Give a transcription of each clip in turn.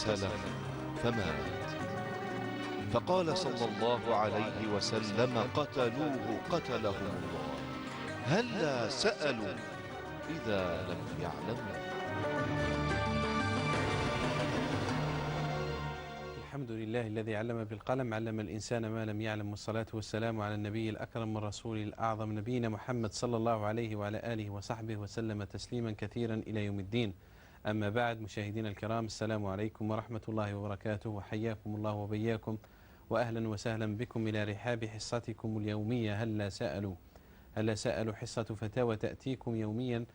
فاغتسل فمات. فقال صلى الله عليه وسلم: قتلوه قتلهم الله، هلا سألوا إذا لم يعلموا. الحمد لله الذي علم بالقلم، علم الإنسان ما لم يعلم، والصلاة والسلام على النبي الأكرم والرسول الأعظم نبينا محمد صلى الله عليه وعلى آله وصحبه وسلم تسليما كثيرا إلى يوم الدين. أما بعد، مشاهدينا الكرام، السلام عليكم ورحمة الله وبركاته، وحياكم الله وبياكم، وأهلا وسهلا بكم إلى رحاب حصتكم اليومية هلا سألوا. هلا سألوا حصة فتاوى تأتيكم يوميا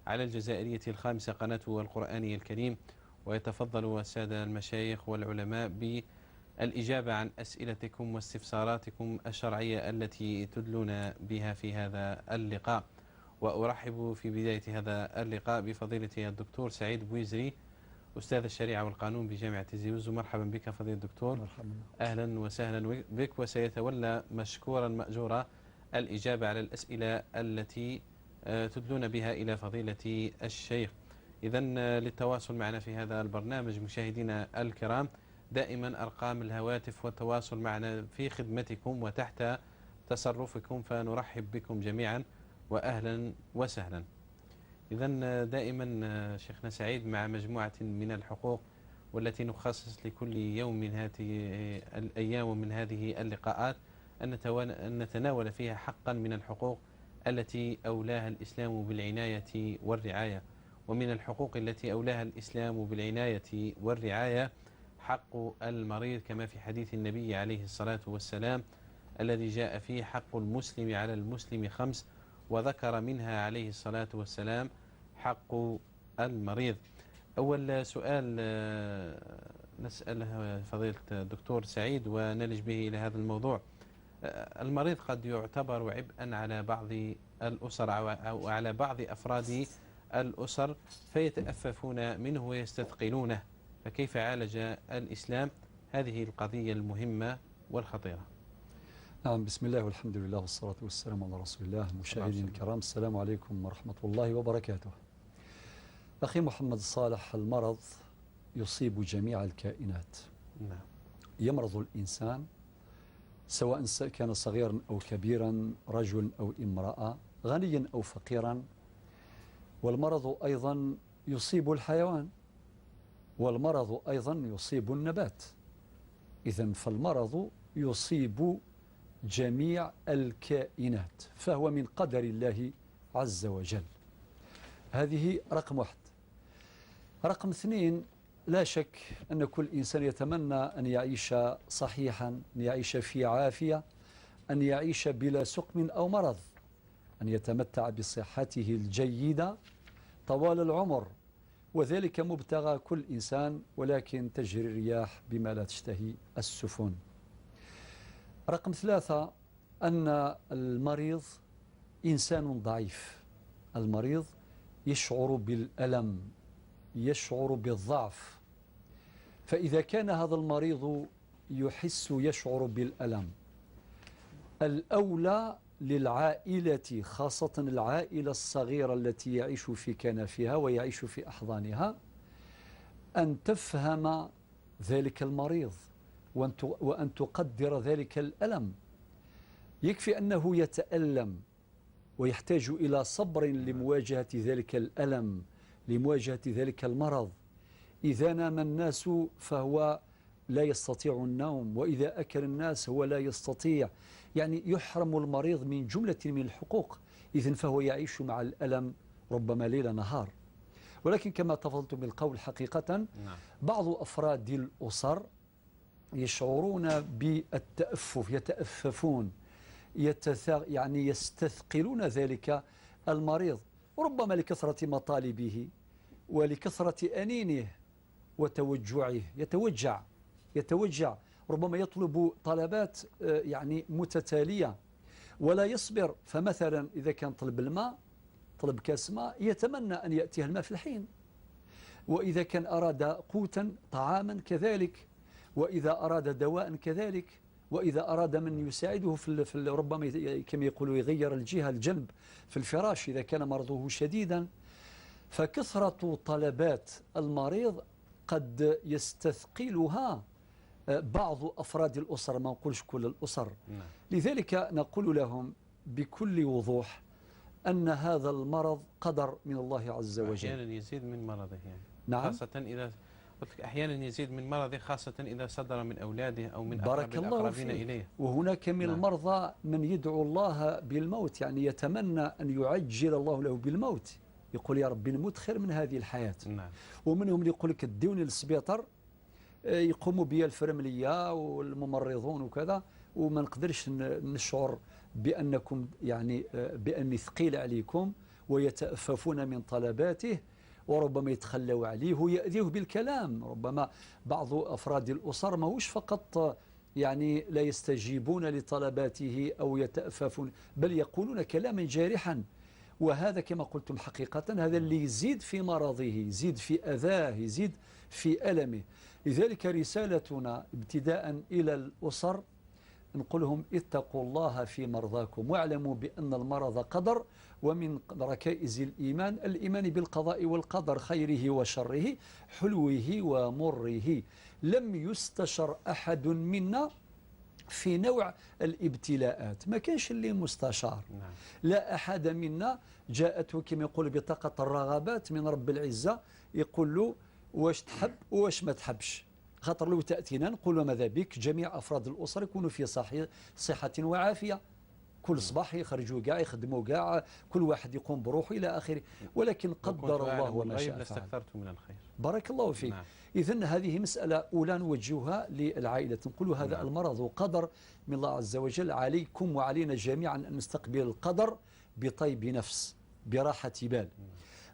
على الجزائرية الخامسة قناة القرآن الكريم، ويتفضل السادة المشايخ والعلماء بالإجابة عن أسئلتكم واستفساراتكم الشرعية التي تدلون بها في هذا اللقاء. وأرحب في بداية هذا اللقاء بفضيلة الدكتور سعيد بويزري، أستاذ الشريعة والقانون بجامعة تيزي وزو. مرحبا بك فضيلة الدكتور. مرحبا، أهلا وسهلا بك. وسيتولى مشكورا مأجورا الإجابة على الأسئلة التي تدلون بها إلى فضيلة الشيخ. إذن للتواصل معنا في هذا البرنامج مشاهدينا الكرام، دائما أرقام الهواتف والتواصل معنا في خدمتكم وتحت تصرفكم، فنرحب بكم جميعا وأهلا وسهلا. إذن دائما شيخنا سعيد مع مجموعة من الحقوق والتي نخصص لكل يوم من هذه الأيام ومن هذه اللقاءات أن نتناول فيها حقا من الحقوق التي أولاها الإسلام بالعناية والرعاية. ومن الحقوق التي أولاها الإسلام بالعناية والرعاية حق المريض، كما في حديث النبي عليه الصلاة والسلام الذي جاء فيه حق المسلم على المسلم 5، وذكر منها عليه الصلاة والسلام حق المريض. أول سؤال نسأله فضيلة الدكتور سعيد ونلج به إلى هذا الموضوع. المريض قد يعتبر عبئا على بعض الأسر أو على بعض أفراد الأسر فيتأففون منه ويستثقلونه، فكيف عالج الإسلام هذه القضية المهمة والخطيرة؟ نعم، بسم الله والحمد لله والصلاة والسلام على رسول الله. مشاهدينا الكرام، السلام عليكم ورحمة الله وبركاته. أخي محمد صالح، المرض يصيب جميع الكائنات. نعم. يمرض الإنسان سواء كان صغيرا أو كبيرا، رجل أو امرأة، غنيا أو فقيرا. والمرض أيضا يصيب الحيوان، والمرض أيضا يصيب النبات. إذن فالمرض يصيب جميع الكائنات، فهو من قدر الله عز وجل. هذه رقم 1. رقم 2، لا شك أن كل إنسان يتمنى أن يعيش صحيحا، أن يعيش في عافية، أن يعيش بلا سقم أو مرض، أن يتمتع بصحته الجيدة طوال العمر، وذلك مبتغى كل إنسان، ولكن تجري الرياح بما لا تشتهي السفن. رقم 3، أن المريض إنسان ضعيف. المريض يشعر بالألم، يشعر بالضعف، فإذا كان هذا المريض يحس يشعر بالألم، الأولى للعائلة، خاصة العائلة الصغيرة التي يعيش في كنفها ويعيش في أحضانها، أن تفهم ذلك المريض وأن تقدر ذلك الألم. يكفي أنه يتألم ويحتاج إلى صبر لمواجهة ذلك الألم، لمواجهة ذلك المرض. إذا نام الناس فهو لا يستطيع النوم، وإذا أكل الناس هو لا يستطيع. يعني يحرم المريض من جملة من الحقوق. إذن فهو يعيش مع الألم ربما ليل نهار. ولكن كما تفضلت بالقول، حقيقة بعض أفراد الأسر يشعرون بالتأفف، يتأففون، يعني يستثقلون ذلك المريض، ربما لكثرة مطالبه ولكثرة أنينه وتوجعه. يتوجع، ربما يطلب طلبات يعني متتالية ولا يصبر. فمثلا إذا كان طلب الماء، طلب كاس ماء، يتمنى أن يأتيه الماء في الحين. وإذا كان أراد قوتا طعاما كذلك، وإذا أراد دواء كذلك، وإذا أراد من يساعده في ربما كما يقولوا يغير الجهة الجنب في الفراش إذا كان مرضه شديدا. فكثرة طلبات المريض قد يستثقلها بعض أفراد الأسر، ما نقولش كل الأسر. لذلك نقول لهم بكل وضوح أن هذا المرض قدر من الله عز وجل. أحيانا يزيد من مرضه يعني. نعم. خاصة إذا قلت لك أحيانا يزيد من مرضه، خاصة إذا صدر من أولاده أو من بارك أقرب الله الأقربين فيك. إليه. وهناك من نعم. المرضى من يدعو الله بالموت، يعني يتمنى أن يعجل الله له بالموت، يقول يا ربي نموت خير من هذه الحياة. نعم. ومنهم اللي يقول لك ديوني للسبيطر، يقوموا بيا الفرملية والممرضون وكذا، وما نقدرش نشعر بأنكم يعني بأني ثقيل عليكم، ويتأففون من طلباته، وربما يتخلوا عليه ويأذيه بالكلام. ربما بعض أفراد الأسر ماهوش فقط يعني لا يستجيبون لطلباته أو يتأففون، بل يقولون كلاما جارحا، وهذا كما قلتم حقيقة هذا اللي يزيد في مرضه، يزيد في أذاه، يزيد في ألمه. لذلك رسالتنا ابتداء إلى الأسر نقول لهم اتقوا الله في مرضاكم، واعلموا بأن المرض قدر، ومن ركائز الإيمان الإيمان بالقضاء والقدر خيره وشره، حلوه ومره. لم يستشر أحد منا في نوع الابتلاءات، ما كانش اللي مستشار. نعم. لا أحد منا جاءته كما يقول بطاقة الرغبات من رب العزة، يقول له واش تحب واش ما تحبش. خاطر لو تأتينا نقول ماذا بك جميع أفراد الأسرة يكونوا في صحة وعافية، كل صباح يخرجوا كاع يخدموا كاع، كل واحد يقوم بروحه إلى آخره، ولكن قدر الله وما شاء فعل. لاستكثرت من الخير. بارك الله فيك. نعم. إذن هذه مسألة أولى نوجهها للعائلة، نقول هذا نعم. المرض قدر من الله عز وجل، عليكم وعلينا جميعا أن نستقبل القدر بطيب نفس، براحة بال. نعم.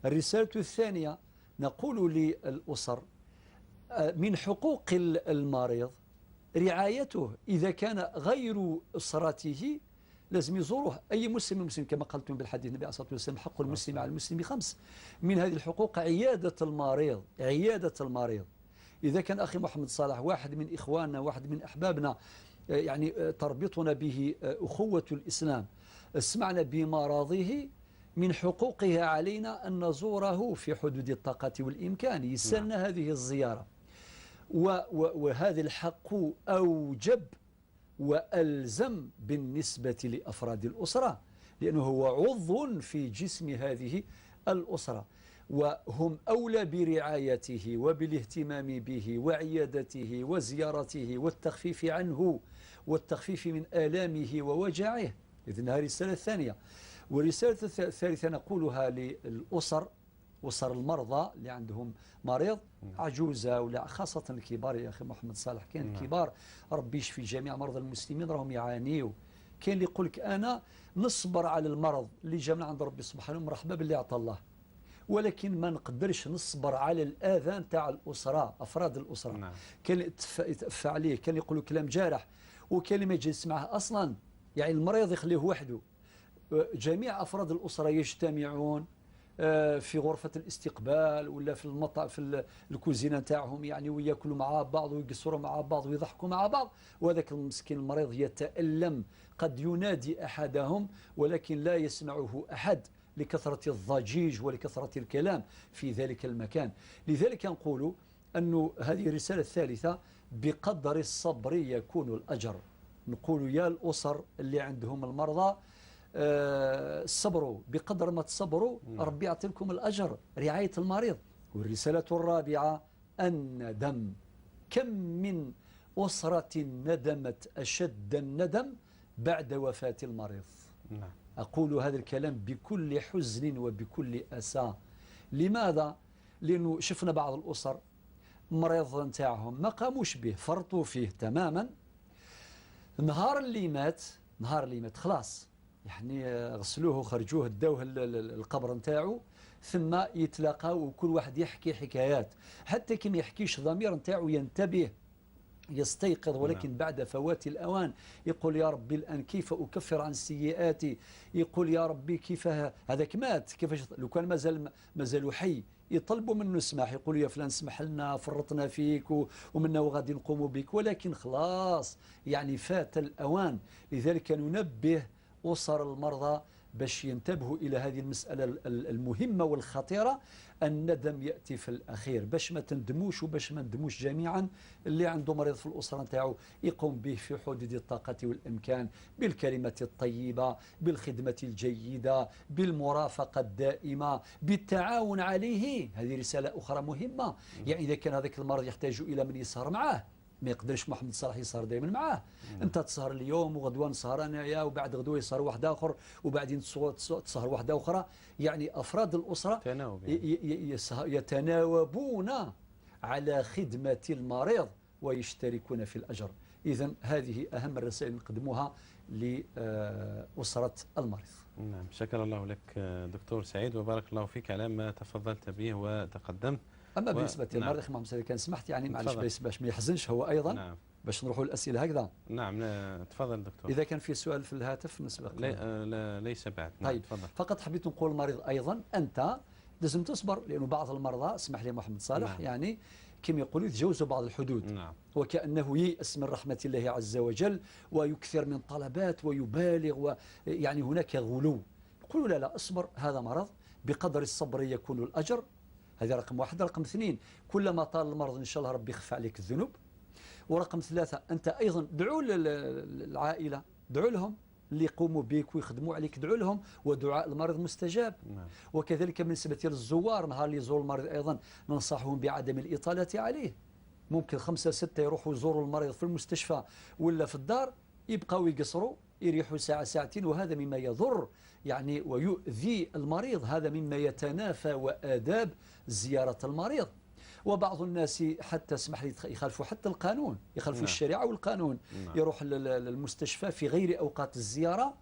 الرسالة الثانية نقول للأسر من حقوق المريض رعايته، إذا كان غير أسرته لازم يزوره. أي مسلم مسلم كما قلتم بالحديث النبي عليه الصلاة والسلام، حق المسلم على المسلم 5، من هذه الحقوق عيادة المريض. عيادة المريض إذا كان أخي محمد صالح واحد من إخواننا، واحد من أحبابنا، يعني تربطنا به أخوة الإسلام، سمعنا بمرضه، من حقوقها علينا أن نزوره في حدود الطاقة والإمكان، يسنى هذه الزيارة. وهذا الحق أوجب وألزم بالنسبة لأفراد الأسرة، لأنه هو عضو في جسم هذه الأسرة، وهم أولى برعايته وبالاهتمام به وعيادته وزيارته والتخفيف عنه والتخفيف من آلامه ووجعه. إذن هذه الرسالة الثانية. والرسالة الثالثة نقولها للأسر، أسر المرضى اللي عندهم مريض، عجوزة ولا خاصة الكبار. يا أخي محمد صالح كاين الكبار، ربي يشفي جميع مرضى المسلمين، راهم يعانيوا. كاين اللي يقول لك أنا نصبر على المرض اللي جا من عند ربي سبحانه، مرحبا باللي عطى الله، ولكن ما نقدرش نصبر على الآذان تاع الأسرة، أفراد الأسرة. كاين اللي يتأفى عليه، كاين اللي يقول كلام جارح، وكاين اللي ما يجلس معه أصلا، يعني المريض يخليه وحده. جميع أفراد الأسرة يجتمعون في غرفة الاستقبال ولا في المطعم في الكوزينة تاعهم، يعني وياكلوا مع بعض ويقصروا مع بعض ويضحكوا مع بعض، وهذاك المسكين المريض يتألم، قد ينادي أحدهم ولكن لا يسمعه أحد لكثرة الضجيج ولكثرة الكلام في ذلك المكان. لذلك نقول أن هذه الرسالة الثالثة بقدر الصبر يكون الأجر. نقول يا الأسر اللي عندهم المرضى صبروا، بقدر ما تصبروا ربي يعطي لكم الأجر، رعاية المريض. والرسالة الرابعة الندم. كم من أسرة ندمت أشد الندم بعد وفاة المريض. أقول هذا الكلام بكل حزن وبكل أسى. لماذا؟ لأنه شفنا بعض الأسر مريض نتاعهم ما قاموش به، فرطوا فيه تماما. نهار اللي مات، نهار اللي مات خلاص، يعني غسلوه وخرجوه داوه القبر نتاعو، ثم يتلاقاو وكل واحد يحكي حكايات، حتى كي ما يحكيش الضمير نتاعو ينتبه يستيقظ، ولكن بعد فوات الأوان يقول يا ربي الآن كيف أكفر عن سيئاتي، يقول يا ربي كيف هذاك مات، كيفاش لو كان مازال حي يطلبوا منه السماح، يقولوا يا فلان سمح لنا فرطنا فيك ومنا وغادي نقوموا بك، ولكن خلاص يعني فات الأوان. لذلك ننبه أسر المرضى باش ينتبهوا إلى هذه المسألة المهمة والخطيرة. الندم يأتي في الأخير، باش ما تندموش وباش ما ندموش جميعا. اللي عنده مريض في الأسرة نتاعو يقوم به في حدود الطاقة والإمكان، بالكلمة الطيبة، بالخدمة الجيدة، بالمرافقة الدائمة، بالتعاون عليه. هذه رسالة أخرى مهمة. يعني إذا كان هذاك المرض يحتاج إلى من يسهر معاه، ما يقدرش محمد صلاح يسهر دائما معاه. انت تسهر اليوم وغدوه نسهر انايا، وبعد غدوه يسهر واحد اخر، وبعدين تسهر واحدة اخرى. يعني افراد الاسرة يتناوبون على خدمة المريض ويشتركون في الاجر. اذا هذه اهم الرسائل اللي نقدموها لاسرة المريض. نعم، شكر الله لك دكتور سعيد، وبارك الله فيك على ما تفضلت به وتقدمت. أما بالنسبة للمريض أخي محمد كان سمحت، يعني معلش باش ما يحزنش هو أيضا. نعم. باش نروحوا للأسئلة هكذا. نعم، تفضل دكتور. إذا كان في سؤال في الهاتف نسبق. لا، ليس بعد. نعم. طيب تفضل. فقط حبيت نقول المريض أيضا أنت لازم تصبر، لأنه بعض المرضى اسمح لي محمد صالح. نعم. يعني كما يقولوا يتجاوزوا بعض الحدود. نعم. وكأنه ييأس من رحمة الله عز وجل ويكثر من طلبات ويبالغ، ويعني هناك غلو. يقولوا لا لا، اصبر، هذا مرض، بقدر الصبر يكون الأجر. هذا رقم واحد. رقم اثنين، كلما طال المرض إن شاء الله ربي يخفى عليك الذنوب. ورقم ثلاثة، أنت أيضا دعوا للعائلة، دعوا لهم اللي يقوموا بك ويخدموا عليك، دعوا لهم، ودعاء المريض مستجاب. نعم. وكذلك بالنسبة للزوار، نهار اللي يزور المريض أيضا ننصحهم بعدم الإطالة عليه. ممكن 5 6 يروحوا يزوروا المريض في المستشفى ولا في الدار، يبقوا يقصروا، يريحوا ساعة ساعتين، وهذا مما يضر يعني ويؤذي المريض، هذا مما يتنافى وآداب زيارة المريض. وبعض الناس حتى اسمح لي يخالفوا حتى القانون، يخالفوا. نعم. الشريعة والقانون. نعم. يروح للمستشفى في غير أوقات الزيارة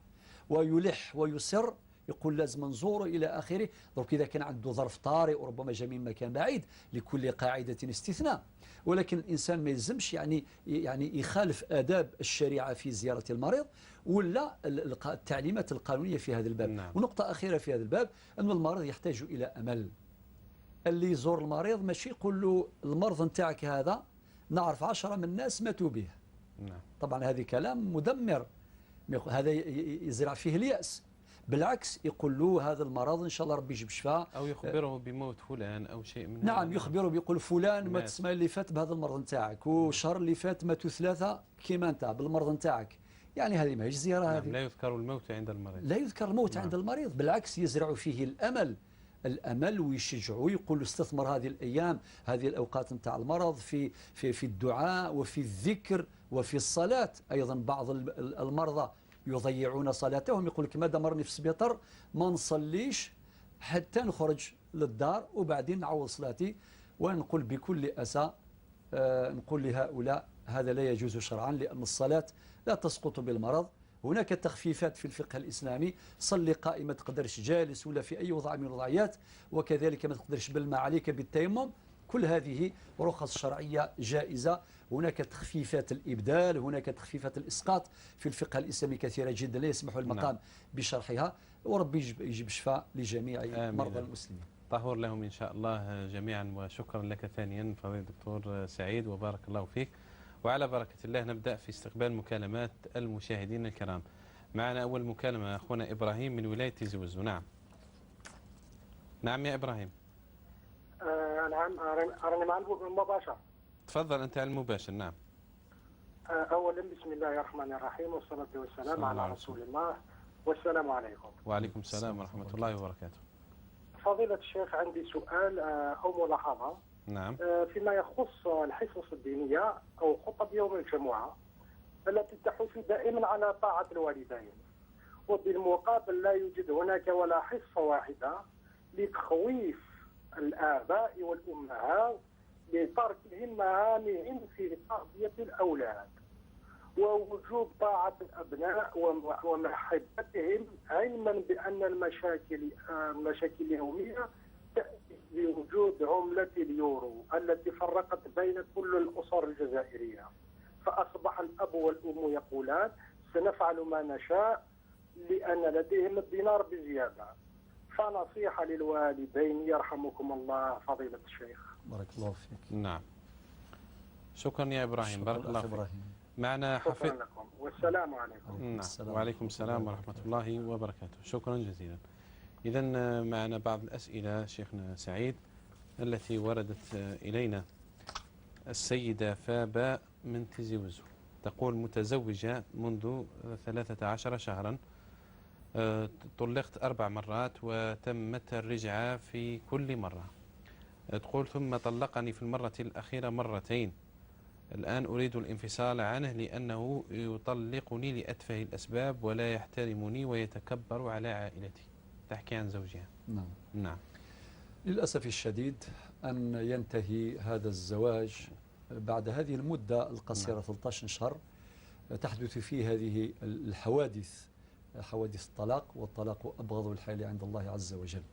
ويلح ويصر، يقول لازم نزوره إلى آخره. درك إذا كان عنده ظرف طارئ وربما جاء من مكان بعيد، لكل قاعدة استثناء، ولكن الإنسان ما يلزمش يعني يخالف آداب الشريعة في زيارة المريض ولا التعليمات القانونية في هذا الباب. نعم. ونقطة أخيرة في هذا الباب، أن المريض يحتاج إلى أمل. اللي يزور المريض ماشي يقول له المرض نتاعك هذا نعرف 10 من الناس ماتوا به. نعم. طبعا هذه كلام مدمر، هذا يزرع فيه اليأس. بالعكس يقول له هذا المرض إن شاء الله ربي يجيب شفاء، أو يخبره بموت فلان أو شيء من. نعم، يخبره بيقول فلان مات السنة اللي فات بهذا المرض نتاعك، والشهر اللي فات ماتوا 3 كيما أنت بالمرض نتاعك. يعني هذه ماهيش زيارة. نعم. هذه لا يذكر الموت عند المريض. لا يذكر الموت. نعم. عند المريض، بالعكس يزرع فيه الأمل، الأمل، ويشجعه، يقول له استثمر هذه الأيام، هذه الأوقات نتاع المرض في في في الدعاء وفي الذكر وفي الصلاة. أيضا بعض المرضى يضيعون صلاتهم، يقول لك ما دمرني في السبيطر ما نصليش حتى نخرج للدار وبعدين نعوض صلاتي. ونقول بكل أسى، نقول لهؤلاء هذا لا يجوز شرعا، لأن الصلاة لا تسقط بالمرض. هناك تخفيفات في الفقه الإسلامي، صلي قائمة ما تقدرش جالس ولا في أي وضع من الوضعيات، وكذلك ما تقدرش بالماء عليك بالتيمم. كل هذه رخص شرعية جائزة. هناك تخفيفات الإبدال، هناك تخفيفات الإسقاط في الفقه الإسلامي كثيرة جدا، لا يسمح المقام. نعم. بشرحها. وربي يجيب شفاء لجميع مرضى المسلمين. طهور لهم إن شاء الله جميعا. وشكرا لك ثانيا فضيلة الدكتور سعيد، وبارك الله فيك. وعلى بركة الله نبدأ في استقبال مكالمات المشاهدين الكرام. معنا أول مكالمة أخونا إبراهيم من ولاية تيزي وزو. نعم. نعم يا إبراهيم. نعم، أراني مع المباشر. تفضل أنت على المباشر. نعم. أولا بسم الله الرحمن الرحيم، والصلاة والسلام على رسول الله، والسلام عليكم. وعليكم السلام ورحمة الله وبركاته. فضيلة الشيخ، عندي سؤال أو ملاحظة. نعم. فيما يخص الحصص الدينية أو خطب يوم الجمعة التي تحث دائما على طاعة الوالدين، وبالمقابل لا يوجد هناك ولا حصة واحدة لتخويف الآباء والأمهات لتركهم مهامهم في تربية الأولاد ووجوب طاعة الأبناء ومحبتهم، علما بأن المشاكل اليومية تأتي بوجود عملة اليورو التي فرقت بين كل الأسر الجزائرية، فأصبح الأب والأم يقولان سنفعل ما نشاء لأن لديهم الدينار بزيادة. فنصيحة للوالدين يرحمكم الله فضيلة الشيخ. بارك الله فيك. نعم، شكرا يا إبراهيم. بارك الله فيك. معنا حفيظ. شكرا لكم. والسلام عليكم. نعم. وعليكم السلام ورحمة الله وبركاته. شكرا جزيلا. إذا معنا بعض الأسئلة شيخنا سعيد التي وردت إلينا. السيدة فاباء من تيزي وزو تقول: متزوجة منذ 13 شهرا، طلقت 4 مرات وتمت الرجعة في كل مرة. تقول: ثم طلقني في المرة الأخيرة مرتين، الآن أريد الانفصال عنه لأنه يطلقني لأتفه الأسباب ولا يحترمني ويتكبر على عائلتي. تحكي عن زوجها. نعم. نعم. للأسف الشديد أن ينتهي هذا الزواج بعد هذه المدة القصيرة. نعم. 13 شهر تحدث فيه هذه الحوادث، حوادث الطلاق، والطلاق أبغض الحال عند الله عز وجل.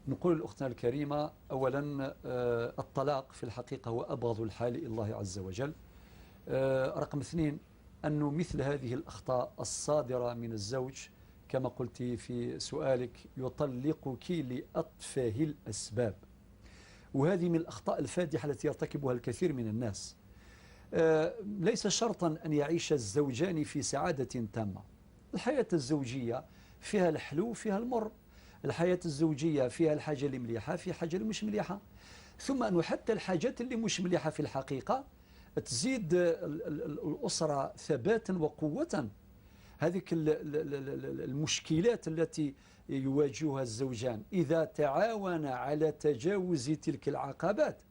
نقول لأختنا الكريمة: أولا الطلاق في الحقيقة هو أبغض الحال إلى الله عز وجل. رقم 2، أنه مثل هذه الأخطاء الصادرة من الزوج كما قلت في سؤالك يطلقك لأتفه الأسباب، وهذه من الأخطاء الفادحة التي يرتكبها الكثير من الناس. ليس شرطا أن يعيش الزوجان في سعادة تامة. الحياة الزوجية فيها الحلو فيها المر، الحياة الزوجية فيها الحاجة اللي مليحة فيها حاجة اللي مش مليحة، ثم أنه حتى الحاجات اللي مش مليحة في الحقيقة تزيد الأسرة ثباتا وقوة. هذيك المشكلات التي يواجهها الزوجان إذا تعاون على تجاوز تلك العقبات،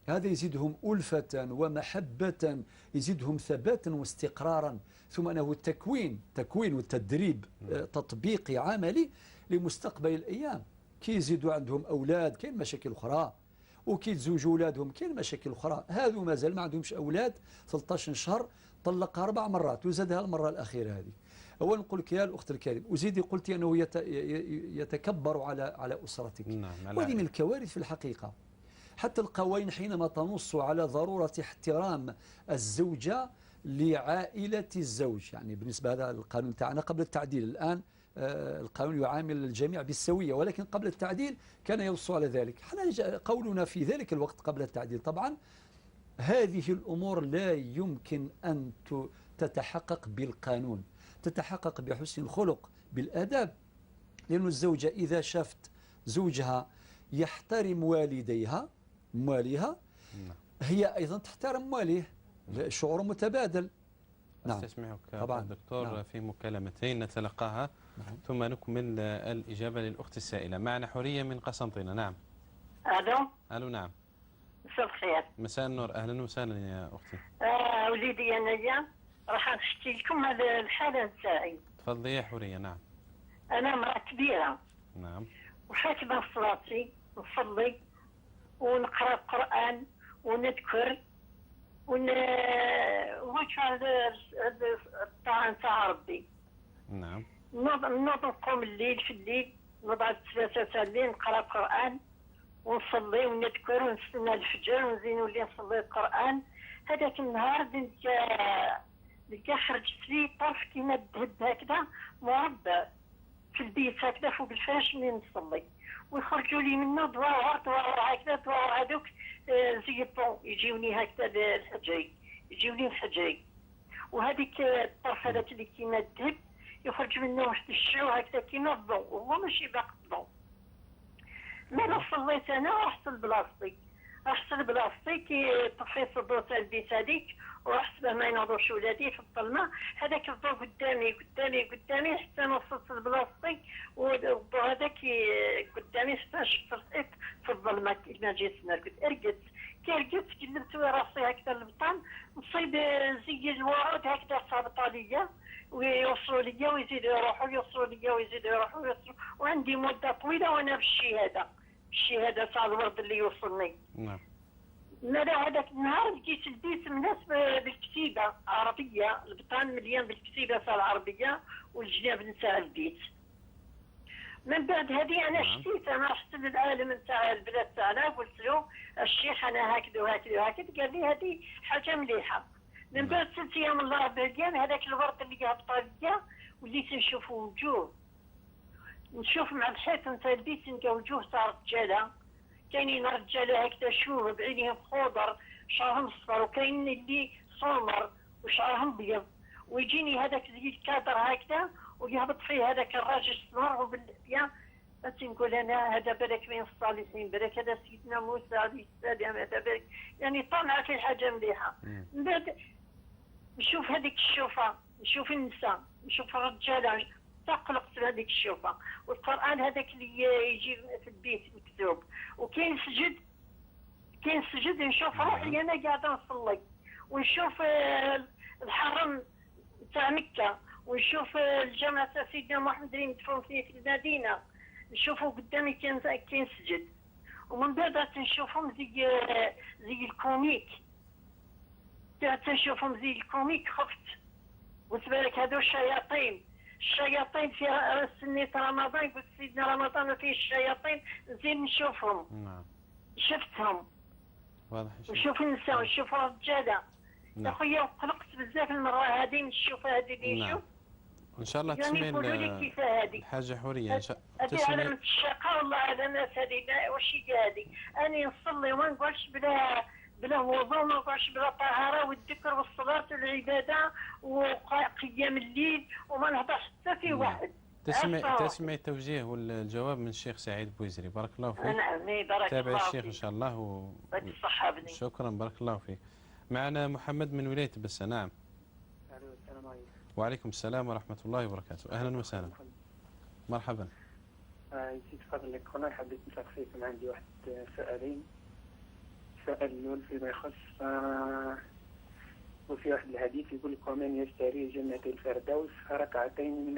هذا يزيدهم ألفة ومحبة، يزيدهم ثباتا واستقرارا. ثم أنه تكوين وتدريب تطبيقي عملي لمستقبل الأيام. كي يزيدوا عندهم أولاد كاين مشاكل أخرى، وكي يتزوجوا أولادهم كاين مشاكل أخرى. هذو مازال ما عندهمش أولاد، 13 شهر طلق 4 مرات وزادها المرة الأخيرة هذه. أولا نقول لك يا الأخت الكريم، وزيدي قلتي أنه يتكبر على أسرتك. نعم. وهذه من الكوارث في الحقيقة. حتى القوانين حينما تنص على ضرورة احترام الزوجة لعائلة الزوج، يعني بالنسبة هذا القانون تاعنا قبل التعديل، الآن القانون يعامل الجميع بالسوية، ولكن قبل التعديل كان ينص على ذلك. احنا قولنا في ذلك الوقت قبل التعديل طبعا هذه الأمور لا يمكن أن تتحقق بالقانون، تتحقق بحسن الخلق، بالآداب. لأن الزوجة إذا شافت زوجها يحترم والديها مواليها، هي أيضا تحترم مواليه، شعور متبادل. نعم. أستسمعك طبعا دكتور. نعم. في مكالمتين نتلقاها. نعم. ثم نكمل الإجابة للأخت السائلة. معنا حورية من قسنطينة. نعم. ألو. ألو. نعم. مساء الخير. مساء النور، أهلا وسهلا يا أختي. وليدي أنايا راح نحكي لكم على الحالة نتاعي. تفضلي يا حورية. نعم. أنا امرأة كبيرة. نعم. وحاكمة صلاتي، نصلي ونقرأ القرآن ونذكر ونوجه الطاعة نتاع ربي. نعم. نوض نقوم الليل، في الليل نوض على 3 تاع الليل نقرأ القرآن ونصلي ونذكر ونستنى الفجر ونزيد نولي نصلي القرآن. هذاك النهار نلقى خرجت لي طرف كيما الذهب هكذا مربع في البيت هكذا فوق الفراش منين نصلي، ويخرجوا لي منه دواور دواور هكذا دواور هذوك زي الطون يجيوني هكذا الحجري، يجيوني الحجري. وهذيك الطرف هذاك اللي كيما الذهب يخرج منه واحد الشعو هكذا كيما الضوء، وهو ماشي باقي الضوء. مالا صليت انا ورحت لبلاصتي، رحت لبلاصتي كي طفيت الضوء تاع البيت هذيك ورحت باه ما ينوضوش ولادي في الظلمه. هذاك الضوء قدامي قدامي قدامي حتى وصلت لبلاصتي، والضوء هذاك قدامي حتى شفت الحيط في الظلمه. كي جيت نرقد رقدت، كي رقدت قلبت راسي هكذا للبطان نصيب زي الورود هكذا صابطه ليا ويوصلوا ليا ويزيدوا يروحوا، يوصلوا ليا ويزيدوا يروحوا ويوصلوا. وعندي مده طويله وانا بالشي هذا، بالشي هذا تاع الورد اللي يوصلني. نعم. مالا هذاك النهار لقيت البيت الناس بالكتيبه عربيه، البطان مليان بالكتيبه تاع العربيه والجناب نتاع البيت. من بعد هذه انا شتيت، انا رحت للعالم نتاع البلاد تاعنا قلت له الشيخ انا هكذا وهكذا وهكذا، قال لي هذه حاجه مليحه. من بعد 3 ايام ولا 4 ايام هذاك الورد اللي هبط ليا وليت نشوف وجوه، نشوف مع الحيط نتاع البيت نلقى وجوه تاع رجاله، كاينين رجاله هكذا شوف بعينيهم خضر شعرهم اصفر، وكاين اللي سمر وشعرهم ابيض، ويجيني هذاك زي الكادر هكذا ويهبط فيه هذاك الراجل السمر وباللحيه. نقول انا هذا بالك من الصالحين، بالك هذا سيدنا موسى عليه السلام، هذا بالك يعني طمع في حاجة مليحة. من بعد نشوف هذيك الشوفه، نشوف النساء، نشوف الرجالة، تقلقت بهذيك الشوفه. والقران هذاك اللي يجي في البيت مكتوب، وكاين سجد، كاين سجد نشوف روحي انا قاعدة نصلي، ونشوف الحرم تاع مكة، ونشوف الجامع تاع سيدنا محمد اللي مدفون فيه في المدينة، نشوفه قدامي كاين سجد. ومن بعد تنشوفهم زي ال comique، تنشوفهم زي ال comique، خفت قلت بالك هادو الشياطين، الشياطين في سنة رمضان، قلت سيدنا رمضان ما فيه الشياطين، نزيد نشوفهم. نعم شفتهم واضح، نشوف النساء ونشوف الرجالة. نعم. يا خويا قلقت بزاف المرة هذه من الشوفه هذه اللي نعم. نشوف. ان شاء الله يعني تسمعي يقولوا لي كيف هذه الحاجة حورية ان شاء هذه تسمعي. علامة الشقاء والله، علامات هذه واش هي هذه؟ أنا نصلي وما نقعدش بلا وضوء، ما نقعدش بلا طهارة، والذكر والصلاة والعبادة وقيام الليل، وما نهضرش حتى في نعم. واحد. تسمعي التوجيه والجواب من الشيخ سعيد بويزري، بارك الله فيك. نعم بارك تابعي الله الشيخ ان شاء الله يعطيك الصحة بني. شكرا بارك الله فيك. معنا محمد من ولاية بسة. نعم. السلام عليكم. وعليكم السلام ورحمة الله وبركاته، أهلا وسهلا. مرحبا. يزيد فضلك، أنا حبيت نسقسيكم، عندي واحد سؤالين. السؤال الأول فيما يخص وفي واحد الحديث يقول لك ومن يشتري جنة الفردوس ركعتين من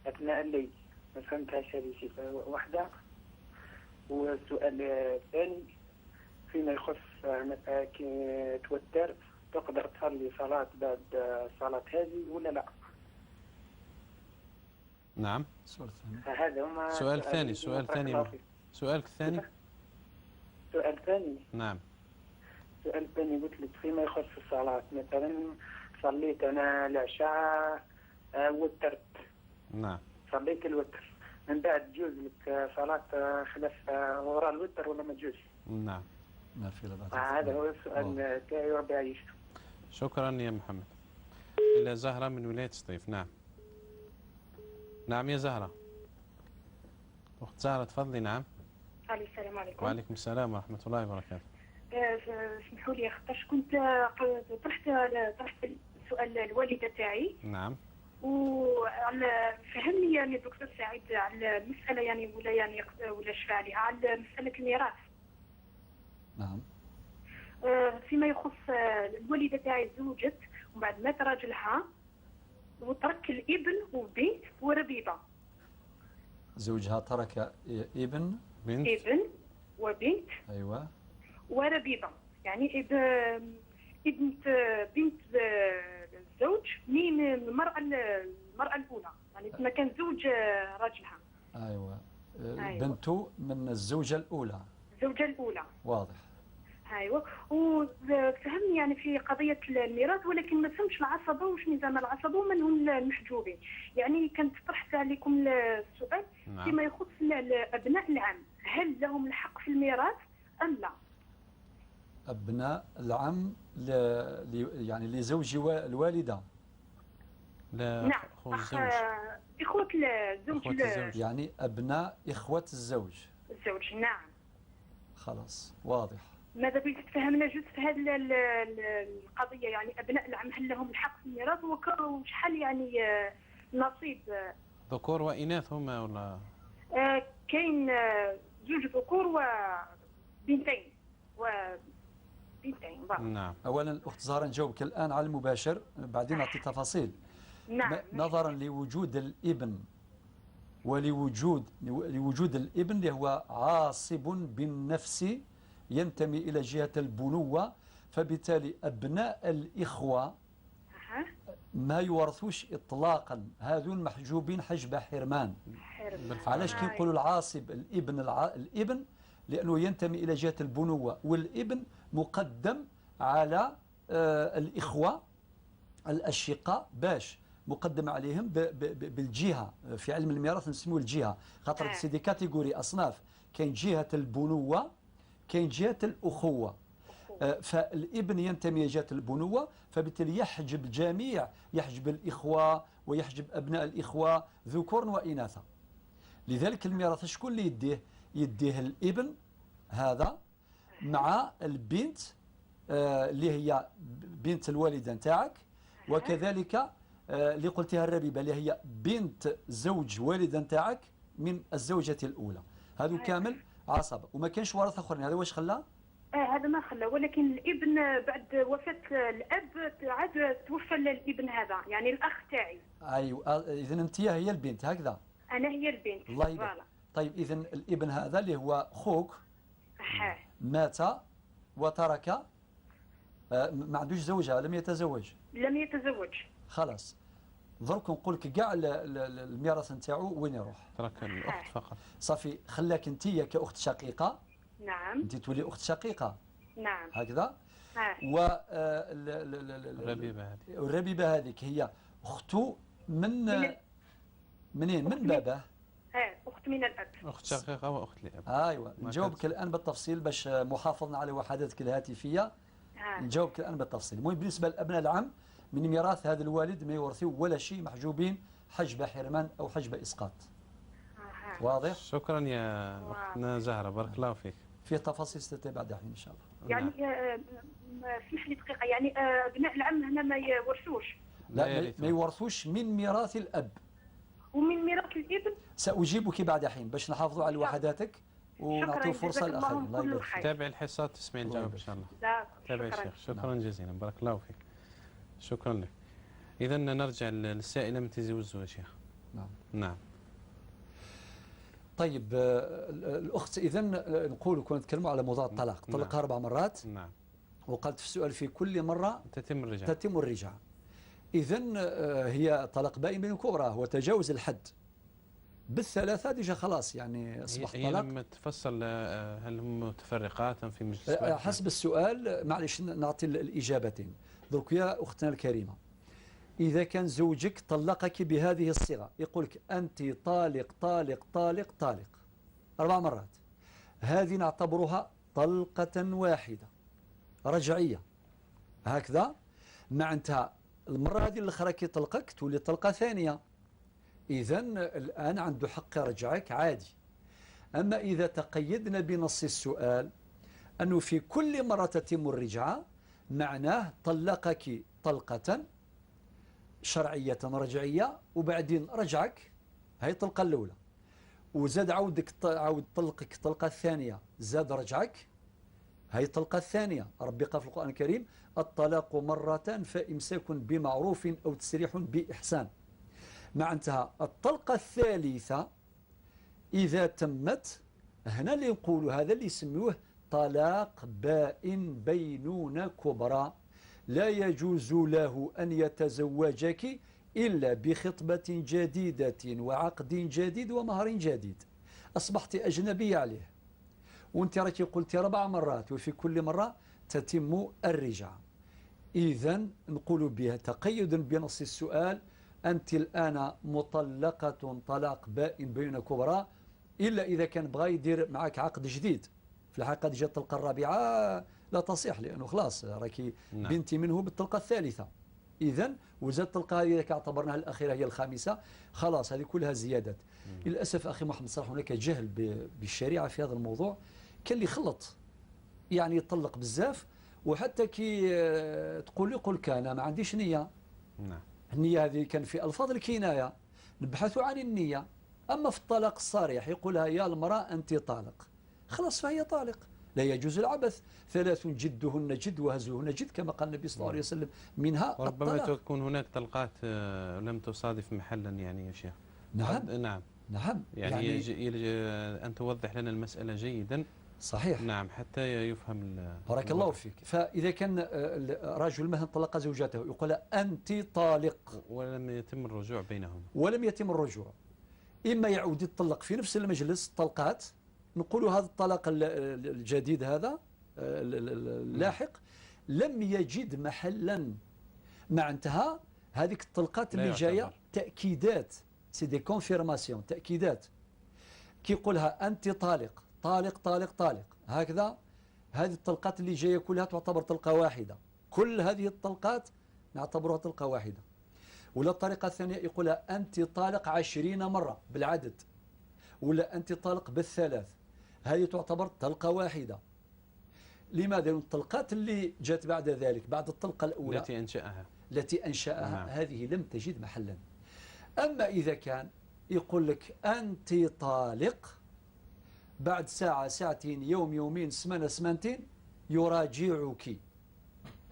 أثناء الليل، ما فهمتهاش هذه صفة واحدة. والسؤال الثاني فيما يخص مثلا كي توتر تقدر تصلي صلاة بعد الصلاة هذه ولا لا؟ نعم. سؤال ثاني. هذا هما سؤال ثاني، سؤال ثاني، سؤالك الثاني. سؤال ثاني. نعم. سؤال ثاني قلت لك فيما يخص الصلاة، مثلا صليت أنا العشاء وترت. نعم. صليت الوتر، من بعد تجوز لك صلاة خلاف وراء الوتر ولا ما تجوز؟ نعم. نافلة بعد. هذا هو السؤال تاعي وربي يعيشك. شكرا يا محمد. إلى زهرة من ولاية سطيف. نعم. نعم يا زهرة. أخت زهرة تفضلي. نعم. السلام عليكم. وعليكم السلام ورحمة الله وبركاته. اسمحوا لي خاطرش كنت طرحت السؤال الوالدة تاعي. نعم. وعلى فهمني يعني الدكتور سعيد على المسألة يعني ولا يعني ولا شفع عليها على مسألة الميراث. نعم. فيما يخص الوالدة تاعي تزوجت ومن بعد مات راجلها وترك الابن وبنت وربيبة. زوجها ترك ابن بنت ابن وبنت ايوه وربيبة، يعني ابنت بنت الزوج من المرأة الأولى، يعني ما كان زوج راجلها. ايوه. بنته من الزوجة الأولى. الزوجة الأولى. واضح. ايوه، وفهمني يعني في قضية الميراث، ولكن ما فهمتش العصبة واش نظام العصبة ومن هم المحجوبين. يعني كنت طرحت عليكم السؤال. نعم. فيما يخص ابناء العم، هل لهم الحق في الميراث ام لا؟ ابناء العم يعني لزوج الوالدة. لا. نعم. اخو الزوج. اخوه الزوج. يعني ابناء اخوه الزوج. الزوج نعم. خلاص واضح. ماذا بيك تفهمنا جزء في هذه القضية، يعني ابناء العم هل لهم الحق في الميراث وشحال يعني نصيب؟ ذكور واناث هما ولا؟ كاين زوج ذكور وبنتين وبنتين. نعم. اولا الاخت زهره نجاوبك الان على المباشر، بعدين نعطي تفاصيل. نعم. نظرا لوجود الابن ولوجود لوجود الابن اللي هو عاصب بالنفس ينتمي إلى جهة البنوة، فبالتالي أبناء الإخوة ما يورثوش إطلاقا، هذون محجوبين حجب حرمان. علاش كي نقولوا العاصب الابن الابن؟ لأنه ينتمي إلى جهة البنوة، والابن مقدم على الإخوة الأشقاء، باش مقدم عليهم بالجهة. في علم الميراث نسموه الجهة، خاطر c'est des catégories أصناف، كاين جهة البنوة كاين جهة الأخوة. فالابن ينتمي جهة البنوة، فبالتالي يحجب جميع، يحجب الإخوة ويحجب أبناء الإخوة ذكور وإناثا. لذلك الميراث شكون اللي يديه؟ يديه الابن هذا مع البنت اللي هي بنت الوالدة نتاعك، وكذلك اللي قلتيها الربيبة اللي هي بنت زوج والدة نتاعك من الزوجة الأولى. هذو كامل عصبة، وما كانش ورثة آخرين. هذا واش خلى؟ هذا ما خلى، ولكن الابن بعد وفاة الأب عاد توفى الابن هذا، يعني الأخ تاعي. أيوة، إذا أنت هي البنت هكذا؟ أنا هي البنت. الله يبارك. طيب إذا الابن هذا اللي هو خوك مات وترك، ما عندوش زوجة، لم يتزوج. لم يتزوج. خلاص درك نقول لك كاع الميراث نتاعو وين يروح. ترك الاخت فقط. صافي، خلاك انت كاخت شقيقه. نعم. انت تولي اخت شقيقه. نعم. هكذا. و الربيبة هذه، الربيبة هذيك هي اختو من منين؟ من باباه. اخت من الاب. اخت شقيقه واخت لاب. ايوه، نجاوبك الان بالتفصيل باش محافظنا على وحداتك الهاتفية. نجاوبك الان بالتفصيل. المهم بالنسبة لابناء العم من ميراث هذا الوالد ما يورثوا ولا شيء، محجوبين حجب حرمان او حجب اسقاط. واضح؟ شكرا يا اختنا زهره، بارك الله فيك. في تفاصيل ستتابع بعد حين ان شاء الله. يعني اسمح لي دقيقة، يعني ابناء العم هنا ما يورثوش؟ لا، ما يورثوش من ميراث الاب. ومن ميراث الابن؟ ساجيبك بعد حين باش نحافظوا على وحداتك ونعطيو فرصة للاخرين. الله يبارك فيك. تابع الحصة تسمعي الجواب ان شاء الله. تابع الشيخ. شكرا جزيلا، بارك الله فيك. شكرا لك. اذا نرجع للسائله من تيزي وزو يا شيخ. نعم. نعم. طيب الاخت، اذا نقول كنا نتكلموا على موضوع الطلاق، طلقها 4 مرات. نعم. وقالت في السؤال في كل مرة تتم الرجعة. تتم الرجعة. اذا هي طلاق بائن من كبرى، هو تجاوز الحد بالثلاثة déjà خلاص، يعني اصبح طلاق. هي لما تفصل هل هم متفرقات ام في مجلس؟ حسب السؤال معلش نعطي الاجابتين. درك يا اختنا الكريمة، اذا كان زوجك طلقك بهذه الصيغة، يقول لك انت طالق طالق طالق طالق 4 مرات، هذه نعتبرها طلقه واحدة رجعية هكذا. معناتها المرة هذه الاخرى كي طلقك تولي طلقه ثانية، اذا الان عنده حق يرجعك عادي. اما اذا تقيدنا بنص السؤال انه في كل مرة تتم الرجعة، معناه طلقك طلقة شرعية رجعية وبعدين رجعك، هاي الطلقة الأولى، وزاد عاودك عاود طلقك الطلقة الثانية، زاد رجعك، هاي الطلقة الثانية. ربي قال في القرآن الكريم: الطلاق مرتان فإمساك بمعروف أو تسريح بإحسان. معناتها الطلقة الثالثة إذا تمت، هنا اللي نقولوا هذا اللي يسموه طلاق بائن بينونة كبرى، لا يجوز له أن يتزوجك إلا بخطبة جديدة وعقد جديد ومهر جديد. أصبحت أجنبية عليه، وانت راكي قلتي 4 مرات وفي كل مرة تتم الرجعة. إذا نقول بها تقيدا بنص السؤال: أنت الآن مطلقة طلاق بائن بينونة كبرى، إلا إذا كان بغى يدير معك عقد جديد. في الحقيقة جات الطلقة الرابعة لا تصح، لأنه خلاص راكي بنتي منه بالطلقة الثالثة. إذا وزاد الطلقة هذه إذا اعتبرناها الأخيرة هي الخامسة، خلاص هذه كلها زيادات. للأسف أخي محمد صلاح هناك جهل بالشريعة في هذا الموضوع، كان اللي يخلط يعني يطلق بزاف، وحتى كي تقول لي قل كان ما عنديش نية. نعم. النية هذه كان في ألفاظ الكناية، نبحث عن النية. أما في الطلاق الصريح يقولها يا المرأة أنت طالق، خلاص فهي طالق، لا يجوز العبث. 3 جدهن جد وهزلهن جد كما قال النبي صلى الله عليه وسلم، منها ربما الطلاق. تكون هناك طلقات لم تصادف محلا يعني يا شيخ. نعم. نعم. نعم. يعني أن توضح لنا المسألة جيدا. صحيح. نعم، حتى يفهم. بارك الله فيك. فإذا كان رجل مثلا طلق زوجته يقول أنت طالق ولم يتم الرجوع بينهم، ولم يتم الرجوع، إما يعود يطلق في نفس المجلس طلقات، نقول هذا الطلاق الجديد هذا اللاحق لم يجد محلا، معناتها هذيك الطلقات اللي جاية تاكيدات، c'est des confirmations، تاكيدات. كي يقولها انت طالق طالق طالق طالق هكذا، هذه الطلقات اللي جاية كلها تعتبر طلقة واحدة، كل هذه الطلقات نعتبرها طلقة واحدة. ولا الطريقة الثانية يقولها أنت طالق 20 مرة بالعدد، ولا أنت طالق بالثلاث، هذه تعتبر طلقة واحدة. لماذا؟ لأن الطلقات اللي جات بعد ذلك، بعد الطلقة الأولى التي أنشأها نعم. هذه لم تجد محلا. أما إذا كان يقول لك أنت طالق، بعد ساعة ساعتين، يوم يومين، سمانة سمانتين، يراجعك،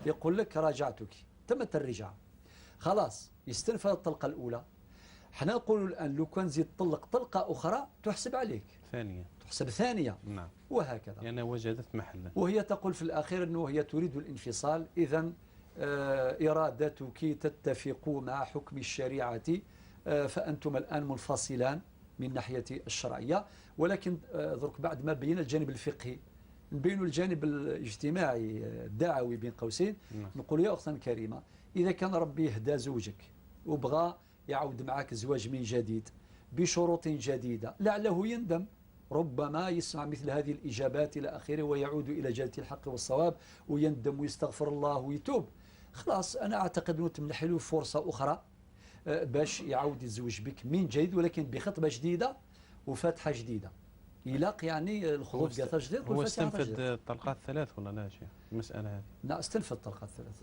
يقول لك راجعتك، تمت الرجعة، خلاص يستنفذ الطلقة الأولى. حنا نقولوا الآن لو كان زيد طلق طلقة أخرى تحسب عليك ثانية، تحسب ثانية. نعم. وهكذا، لأنها يعني وجدت محلا. وهي تقول في الأخير أنه هي تريد الانفصال، إذا إرادتك تتفق مع حكم الشريعة، فأنتم الآن منفصلان من ناحية الشرعية. ولكن درك بعد ما بينا الجانب الفقهي نبينوا الجانب الاجتماعي الدعوي بين قوسين. نقول يا أختنا الكريمة، إذا كان ربي يهدى زوجك وبغى يعود معك زواج من جديد بشروط جديدة، لعله يندم، ربما يسمع مثل هذه الإجابات إلى آخره ويعود إلى جادة الحق والصواب ويندم ويستغفر الله ويتوب. خلاص أنا أعتقد أنه تمنح له فرصة أخرى باش يعاود يتزوج بك من جديد، ولكن بخطبة جديدة وفاتحة جديدة. يلاق يعني الخروج ديال جديد. هو استنفذ الطلقات الثلاث ولا لا شيخ المسألة هذه؟ لا، استنفذ الطلقات الثلاث،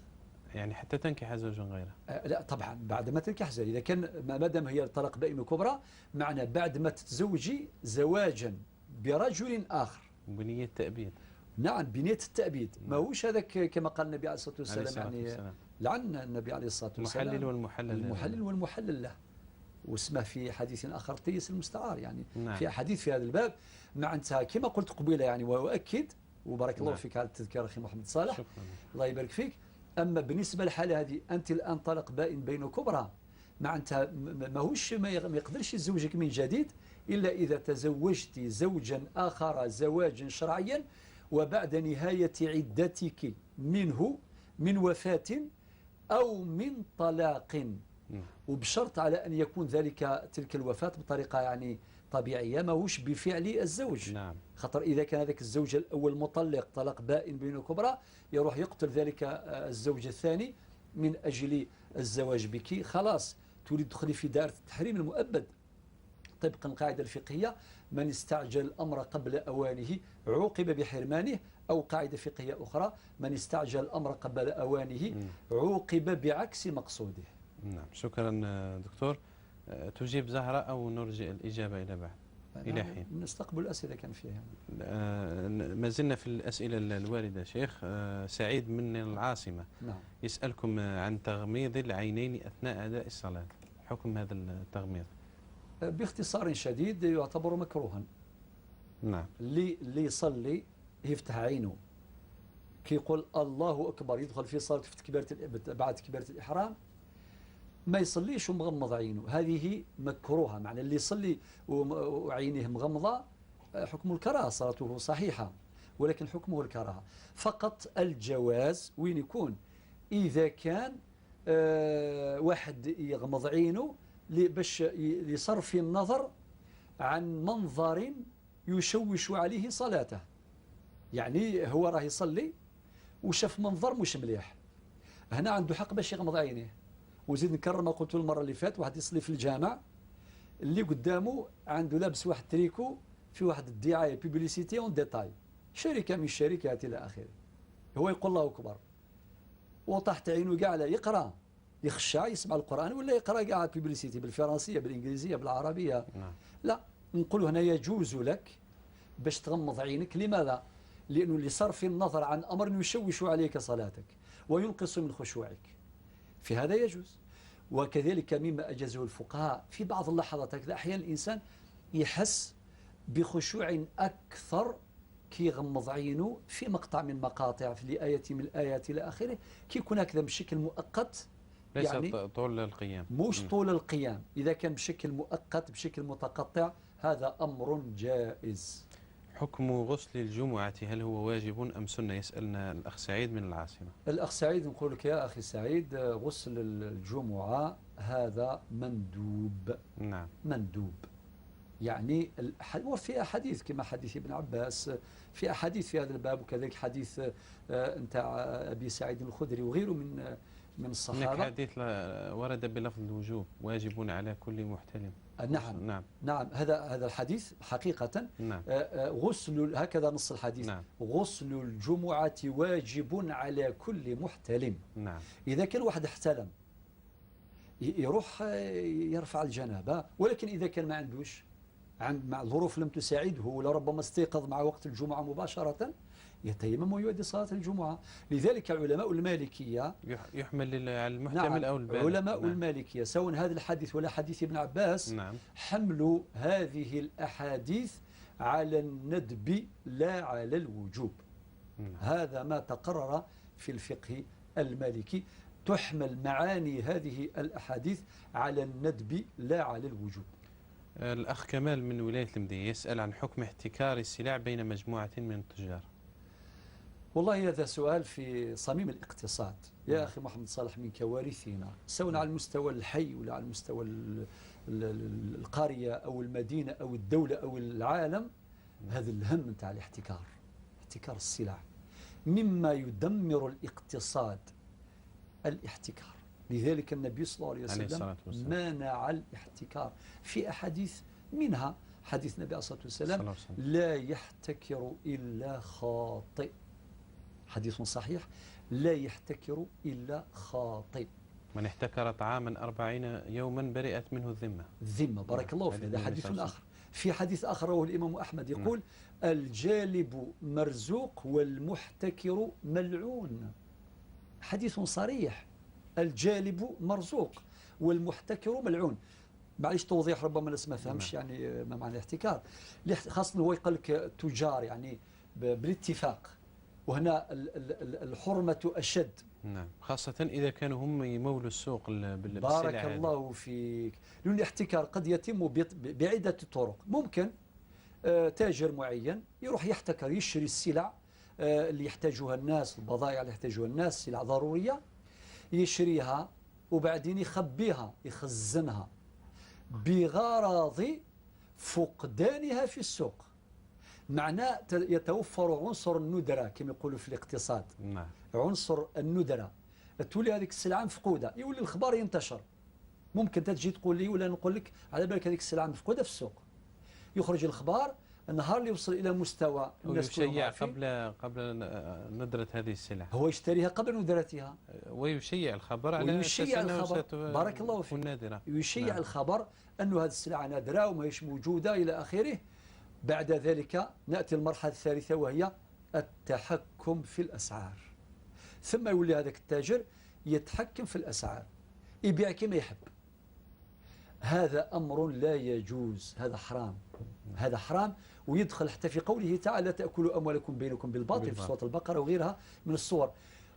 يعني حتى تنكح زوجا غيره. لا طبعا بعد ما تنكح زوج، إذا كان ما دام هي طلاق بائن كبرى، معنى بعد ما تتزوجي زواجا برجل آخر بنية التأبيد. نعم، بنية التأبيد. ماهوش هذاك كما قال النبي عليه الصلاة والسلام، يعني لعن النبي عليه الصلاة والسلام المحلل والمحلل، المحلل والمحلل له، واسمه في حديث آخر تيس المستعار، يعني نعم. في أحاديث في هذا الباب معناتها كما قلت قبيلة يعني، وأؤكد وبارك الله فيك على التذكير أخي محمد صالح. شكرا. الله يبارك فيك. أما بالنسبة للحالة هذه، أنت الآن طلق بائن بين كبرى، معناتها ماهوش ما يقدرش يتزوجك من جديد إلا إذا تزوجت زوجا آخر زواجا شرعيا، وبعد نهاية عدتك منه من وفاة أو من طلاق، وبشرط على أن يكون ذلك تلك الوفاة بطريقة يعني طبيعية، ماهوش بفعل الزوج. نعم. خاطر إذا كان هذاك الزوج الأول مطلق طلاق بائن بين كبرى، يروح يقتل ذلك الزوج الثاني من أجل الزواج بك، خلاص تريد تدخلي في دائرة التحريم المؤبد. طبقا القاعدة الفقهية، من استعجل الأمر قبل أوانه عوقب بحرمانه، أو قاعدة فقهية أخرى، من استعجل الأمر قبل أوانه عوقب بعكس مقصوده. نعم، شكرا دكتور. تجيب زهرة أو نرجع الإجابة إلى بعد؟ إلى حين نستقبل الأسئلة كان فيها. ما زلنا في الأسئلة الواردة شيخ. سعيد من العاصمة. نعم. يسألكم عن تغميض العينين أثناء أداء الصلاة، حكم هذا التغميض؟ باختصار شديد يعتبر مكروها. نعم. اللي يصلي يفتح عينه كي يقول الله أكبر، يدخل في صلاة بعد كبيرة الإحرام، ما يصليش ومغمض عينه، هذه مكروهة. معنى اللي يصلي وعينه مغمضة حكم الكراهة، صلاته صحيحة ولكن حكمه الكراهة. فقط الجواز وين يكون؟ إذا كان واحد يغمض عينه باش لصرف النظر عن منظر يشوش عليه صلاته، يعني هو راه يصلي وشاف منظر مش مليح، هنا عنده حق باش يغمض عينيه. وزيد نكرر ما قلت المرة اللي فات، واحد يصلي في الجامع اللي قدامه عنده لابس واحد تريكو في واحد الدعاية publicité en détail، شركة من الشركات الى اخره، هو يقول الله اكبر وطاحت عينه كاع لا يقرا، يخشى يسمع القران ولا يقرا كاع publicité بالفرنسيه بالانجليزية بالعربية. لا، نقول هنا يجوز لك باش تغمض عينك. لماذا؟ لانه لصرف النظر عن امر يشوش عليك صلاتك وينقص من خشوعك، في هذا يجوز. وكذلك مما أجازه الفقهاء في بعض اللحظات هكذا، أحيانا الإنسان يحس بخشوع أكثر كي يغمض عينه في مقطع من مقاطع، في آية من الآيات إلى آخره، كي يكون هكذا بشكل مؤقت، ليس يعني طول القيام، مش طول القيام، إذا كان بشكل مؤقت بشكل متقطع هذا أمر جائز. حكم غسل الجمعة هل هو واجب أم سنة؟ يسألنا الأخ سعيد من العاصمة. الأخ سعيد نقول لك يا أخي سعيد، غسل الجمعة هذا مندوب. نعم. مندوب. يعني وفي أحاديث كما حديث ابن عباس، في أحاديث في هذا الباب، وكذلك حديث نتاع أبي سعيد الخدري وغيره من الصحابة. هناك حديث ورد بلفظ الوجوب، واجب على كل محتلم. نعم نعم نعم، هذا الحديث حقيقة. نعم. غسل، هكذا نص الحديث. نعم. غسل الجمعة واجب على كل محتلم. نعم. إذا كان واحد احتلم يروح يرفع الجنابة، ولكن إذا كان ما عندوش، مع الظروف لم تساعده، ولربما استيقظ مع وقت الجمعة مباشرة، يتيمم ويؤدي صلاة الجمعة. لذلك علماء المالكية يحمل على المحتمل. نعم. أو البالغ. علماء نعم. المالكية سواء هذا الحديث ولا حديث ابن عباس. نعم. حملوا هذه الأحاديث على الندب لا على الوجوب. نعم. هذا ما تقرر في الفقه المالكي، تحمل معاني هذه الأحاديث على الندب لا على الوجوب. الأخ كمال من ولاية المدية يسأل عن حكم احتكار السلع بين مجموعة من التجار. والله هذا سؤال في صميم الاقتصاد يا أخي محمد صالح، من كوارثنا سواء على المستوى الحي ولا على المستوى القرية أو المدينة أو الدولة أو العالم، هذا الهم نتاع الاحتكار، احتكار السلع، مما يدمر الاقتصاد الاحتكار. لذلك النبي صلى الله عليه وسلم منع الاحتكار في أحاديث، منها حديث النبي عليه الصلاة والسلام: لا يحتكر إلا خاطئ. حديث صحيح، لا يحتكر إلا خاطئ. من احتكر طعاما 40 يوما برئت منه الذمة. الذمة، بارك الله فيك. هذا حديث آخر. في حديث آخر رواه الإمام أحمد يقول: الجالب مرزوق والمحتكر ملعون. حديث صريح، الجالب مرزوق والمحتكر ملعون. معليش توضيح، ربما الناس ما فهمش يعني ما معنى الاحتكار، خاصة هو يقول لك تجار يعني بالاتفاق، وهنا الحرمة أشد. نعم، خاصة إذا كانوا هم يمولوا السوق بالسلع. بارك الله فيك. لأن الاحتكار قد يتم بعدة طرق. ممكن تاجر معين يروح يحتكر، يشتري السلع اللي يحتاجها الناس، البضائع اللي يحتاجها الناس، سلع ضرورية، يشريها وبعدين يخبيها، يخزنها بغرض فقدانها في السوق. معناه يتوفر عنصر الندرة كما يقولوا في الاقتصاد. نعم. عنصر الندرة، تولي هذيك السلعة مفقودة، يولي الخبر ينتشر. ممكن تجي تقول لي ولا نقول لك على بالك هذيك السلعة مفقودة في السوق، يخرج الخبار النهار اللي يوصل إلى مستوى الناس يشيع قبل ندرة هذه السلع، هو يشتريها قبل ندرتها ويشيع الخبر على ويشيع الخبر. بارك الله فيك. نادرة. يشيع نعم. الخبر أنه هذه السلعة نادرة وما هيش موجودة إلى آخره. بعد ذلك نأتي المرحلة الثالثة وهي التحكم في الأسعار. ثم يولي هذاك التاجر يتحكم في الأسعار، يبيع كما يحب. هذا أمر لا يجوز، هذا حرام، هذا حرام، ويدخل حتى في قوله تعالى: تأكلوا أموالكم بينكم بالباطل، في سورة البقرة وغيرها من الصور.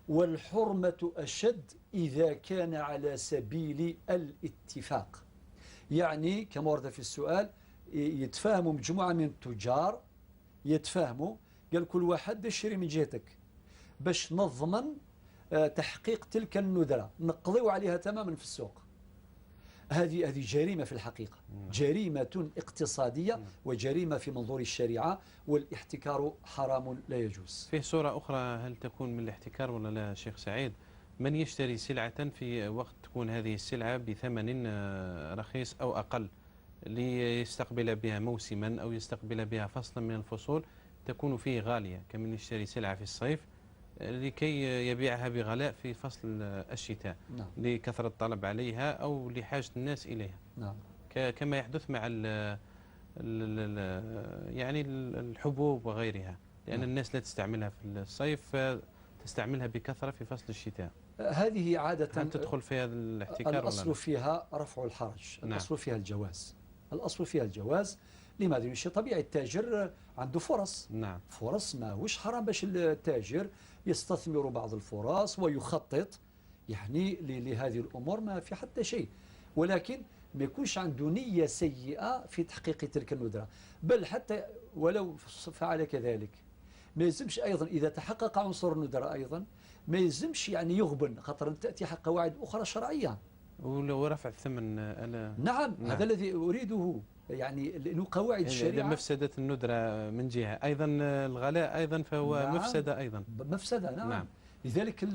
والحرمة أشد إذا كان على سبيل الاتفاق، يعني كما ورد في السؤال يتفاهموا مجموعة من التجار، يتفاهموا، قال كل واحد يشتري من جهتك باش نضمن تحقيق تلك الندرة، نقضيو عليها تماما في السوق. هذه جريمة في الحقيقة، جريمة اقتصادية وجريمة في منظور الشريعة، والاحتكار حرام لا يجوز. فيه صورة أخرى هل تكون من الاحتكار ولا لا شيخ سعيد؟ من يشتري سلعة في وقت تكون هذه السلعة بثمن رخيص أو أقل ليستقبل بها موسما أو يستقبل بها فصلا من الفصول تكون فيه غالية، كمن يشتري سلعة في الصيف لكي يبيعها بغلاء في فصل الشتاء. نعم. لكثرة الطلب عليها أو لحاجة الناس إليها. نعم. كما يحدث مع ال ال يعني الحبوب وغيرها، لأن نعم. الناس لا تستعملها في الصيف، تستعملها بكثرة في فصل الشتاء. هذه عادة هل تدخل في هذا الاحتكار؟ الأصل فيها رفع الحرج، الأصل نعم. فيها الجواز، الأصل فيها الجواز. لماذا؟ شيء طبيعي، التاجر عنده فرص. نعم. فرص ماهوش حرام باش التاجر يستثمر بعض الفرص ويخطط يعني لهذه الأمور، ما في حتى شيء، ولكن ما يكونش عنده نية سيئة في تحقيق تلك الندرة، بل حتى ولو فعل كذلك ما يلزمش أيضا إذا تحقق عنصر الندرة أيضا ما يلزمش يعني يغبن، خاطر تأتي قواعد أخرى شرعية. ورفع الثمن. نعم. هذا الذي أريده، يعني لأنه قواعد الشريعة. مفسدة الندرة من جهة، أيضا الغلاء أيضا فهو نعم. مفسدة أيضا. مفسدة نعم. نعم. لذلك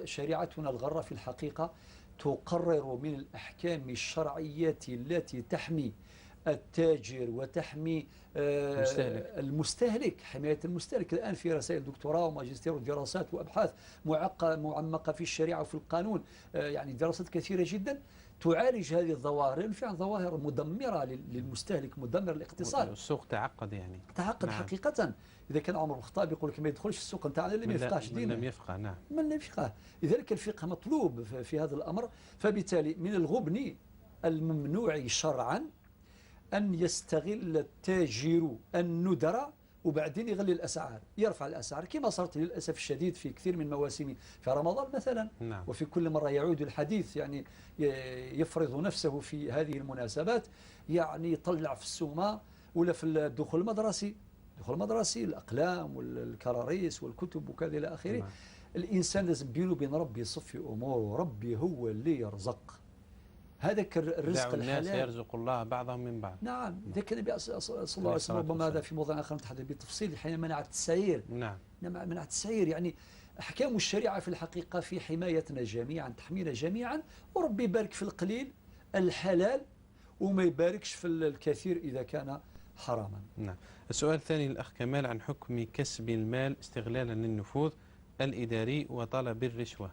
شريعتنا الغرة في الحقيقة تقرر من الأحكام الشرعية التي تحمي التاجر وتحمي المستهلك، حماية المستهلك. الآن في رسائل دكتوراه وماجستير ودراسات وأبحاث معمقة في الشريعة وفي القانون، يعني دراسات كثيرة جدا تعالج هذه الظواهر، فعلا ظواهر مدمرة للمستهلك، مدمرة للاقتصاد. السوق تعقد يعني. تعقد نعم. حقيقة. إذا كان عمر الخطاب يقول لك ما يدخلش السوق نتاعنا اللي ما يفقهش دينه. من لم يفقه. نعم. من لم يفقه. لذلك الفقه مطلوب في هذا الأمر. فبالتالي من الغبن الممنوع شرعا أن يستغل التاجر الندرة وبعدين يغلي الأسعار، يرفع الأسعار كما صارت للأسف الشديد في كثير من مواسم في رمضان مثلا. نعم. وفي كل مرة يعود الحديث، يعني يفرض نفسه في هذه المناسبات، يعني يطلع في السومة ولا في الدخول المدرسي، الدخول المدرسي، الأقلام والكراريس والكتب وكذا إلى آخره. نعم. الإنسان لازم بينه وبين ربي يصفي أموره، ربي هو اللي يرزق. هذاك الرزق الحلال الناس يرزق الله بعضهم من بعض. نعم. ذاك النبي صلى الله عليه وسلم، ربما هذا في موضوع آخر نتحدث بالتفصيل، حين منع التسعير. نعم. منع التسعير، يعني أحكام الشريعة في الحقيقة في حمايتنا جميعا، تحمينا جميعا، وربي يبارك في القليل الحلال وما يباركش في الكثير إذا كان حراما. نعم. السؤال الثاني للأخ كمال عن حكم كسب المال استغلالا للنفوذ الإداري وطلب الرشوة.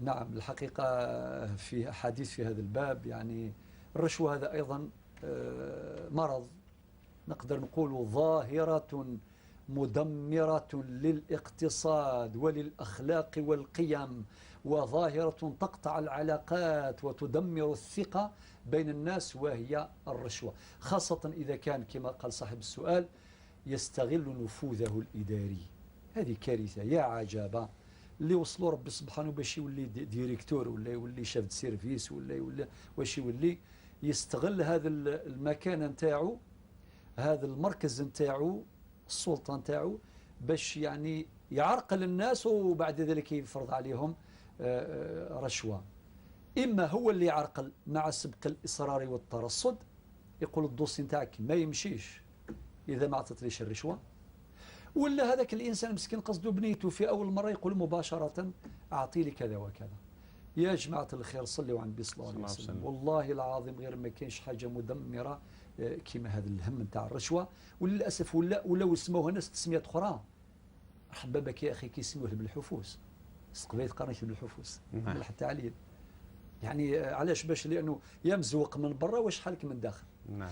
نعم، الحقيقة في أحاديث في هذا الباب، يعني الرشوة هذا أيضا مرض، نقدر نقول ظاهرة مدمرة للاقتصاد وللأخلاق والقيم، وظاهرة تقطع العلاقات وتدمر الثقة بين الناس، وهي الرشوة، خاصة إذا كان كما قال صاحب السؤال يستغل نفوذه الإداري. هذه كارثة يا عجبة. اللي وصلوا ربي سبحانه باش يولي directeur ولا يولي chef de service ولا يولي واش يولي، يستغل هذا المكان نتاعو، هذا المركز نتاعو، السلطة نتاعو، باش يعني يعرقل الناس وبعد ذلك يفرض عليهم رشوة. إما هو اللي يعرقل مع سبق الإصرار والترصد، يقول ال dossier نتاعك ما يمشيش إذا ما عطيتليش الرشوة، ولا هذاك الإنسان مسكين قصده بنيته في أول مرة يقول مباشرة أعطي لي كذا وكذا. يا جماعة الخير صلوا على النبي صلى الله عليه وسلم، والله العظيم غير ما كاينش حاجة مدمرة كيما هذا الهم نتاع الرشوة. وللأسف ولاو سموها ناس تسميات أخرى. حبابك يا أخي كيسموه بالحفوس، قبيلة قرنك بالحفوس ملح التعليل. يعني علاش؟ باش لأنه يا مزوق من برا واش حالك من داخل. نعم.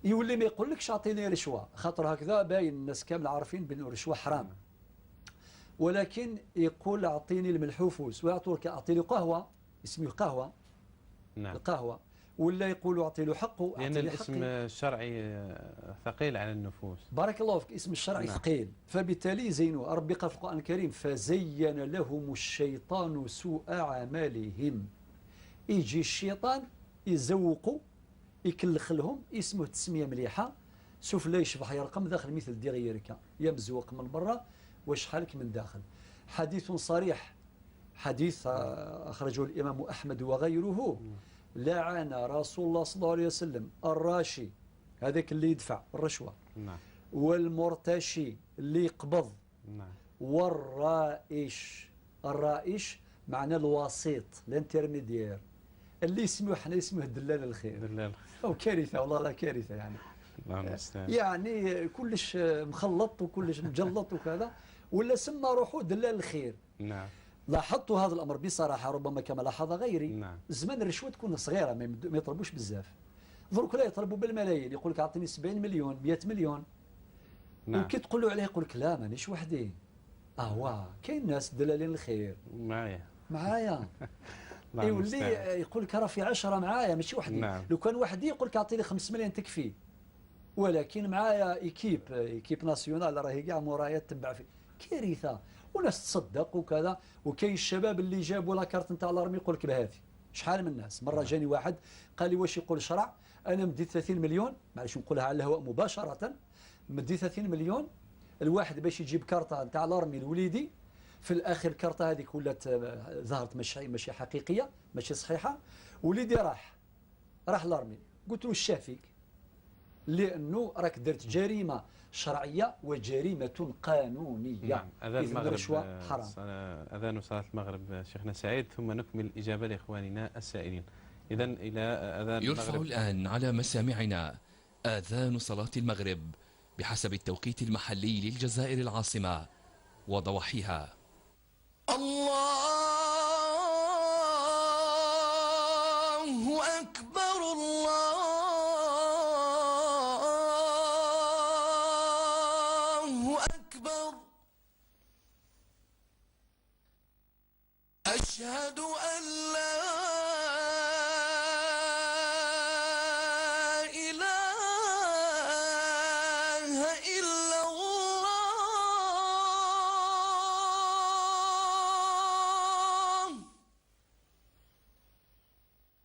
يولي ما يقولكش اعطيني رشوة، خاطر هكذا باين الناس كامل عارفين بان الرشوة حرام، ولكن يقول اعطيني الملحوفوس، ويعطوك اعطيني قهوة، اسمه قهوة. نعم. القهوة، ولا يقولوا اعطي له حقه. لان الاسم الشرعي ثقيل على النفوس. بارك الله فيك، اسم الشرعي نعم. ثقيل، فبالتالي زينوه. ربي قال في القران الكريم فزين لهم الشيطان سوء اعمالهم. يجي الشيطان يزوقوا يكلخ لهم، اسمه تسميه مليحة، سوف لا يشبح يرقم داخل مثل ديغيركا، يا مزوق من برا واش حالك من داخل. حديث صريح، حديث اخرجه الامام احمد وغيره، لعن رسول الله صلى الله عليه وسلم الراشي، هذاك اللي يدفع الرشوة، نعم، والمرتشي اللي يقبض، نعم، والرائش. الرائش معنى الوسيط، l'intermédiaire، اللي يسموه حنا يسموه دلال الخير. دلال او كارثة والله، لا كارثة يعني. يعني كلش مخلط وكلش مجلط وكذا، ولا سمى روحه دلال الخير. نعم. لاحظت هذا الامر بصراحة، ربما كما لاحظ غيري. نعم. زمان الرشوة تكون صغيرة، ما يطلبوش بزاف. درك لا يطلبوا بالملايين، يقول لك اعطيني 70 مليون، 100 مليون. نعم. وكي تقول له عليه يقول لك لا مانيش وحدي. اهوا كاين ناس دلالين الخير معايا معايا. يولي يقول لك راه في 10 معايا ماشي وحدي. نعم. لو كان وحدي يقول لك اعطيني 5 ملايين تكفي، ولكن معايا équipe nationale راهي كاع مورايا تتبع في كارثة، وناس تصدق وكذا. وكاين الشباب اللي جابوا la carte نتاع l'armée يقول لك بهذه. شحال من الناس مرة جاني واحد قال لي واش يقول شرع، انا مديت 30 مليون، معليش نقولها على الهواء مباشرة، مديت 30 مليون الواحد باش يجيب كارطه نتاع l'armée لوليدي. في الاخر الكارطه هذيك ولات ظهرت ماشي حقيقية، ماشي صحيحه. وليدي راح l'armée، قلت له الشاه فيك، لانه راك درت جريمة شرعية وجريمة قانونية. نعم. اذان المغرب الرشوة حرام. اذان صلاة المغرب شيخنا سعيد، ثم نكمل الاجابة لاخواننا السائلين. اذا الى اذان يرفع المغرب. الان على مسامعنا اذان صلاة المغرب بحسب التوقيت المحلي للجزائر العاصمة وضواحيها. الله أكبر، الله أكبر، أشهد أن لا إله إلا الله،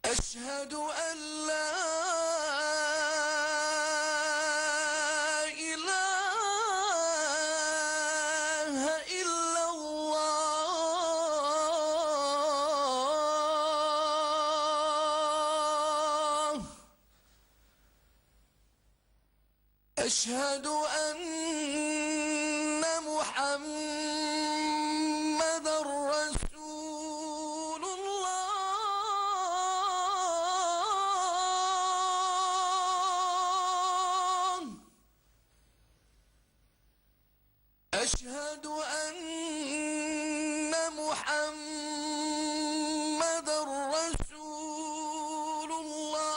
أشهد أن لا إله إلا الله، أشهد أن محمدا رسول الله، أشهد أن محمدا رسول الله،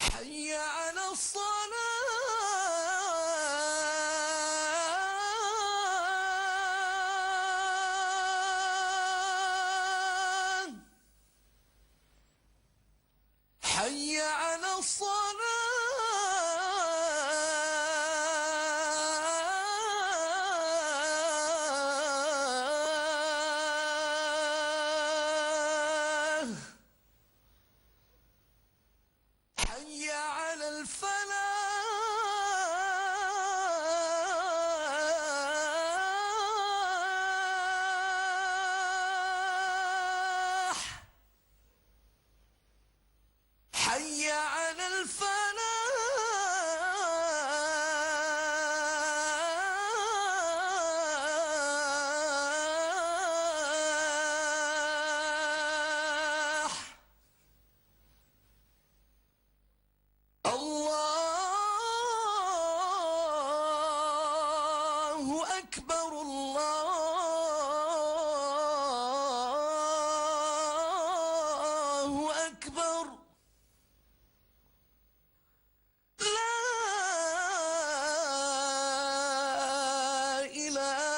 حي على الصلاة، حي على الصلاة، حي على الفلاح، حي على الفلاح. الله أكبر، الله أكبر، لا إله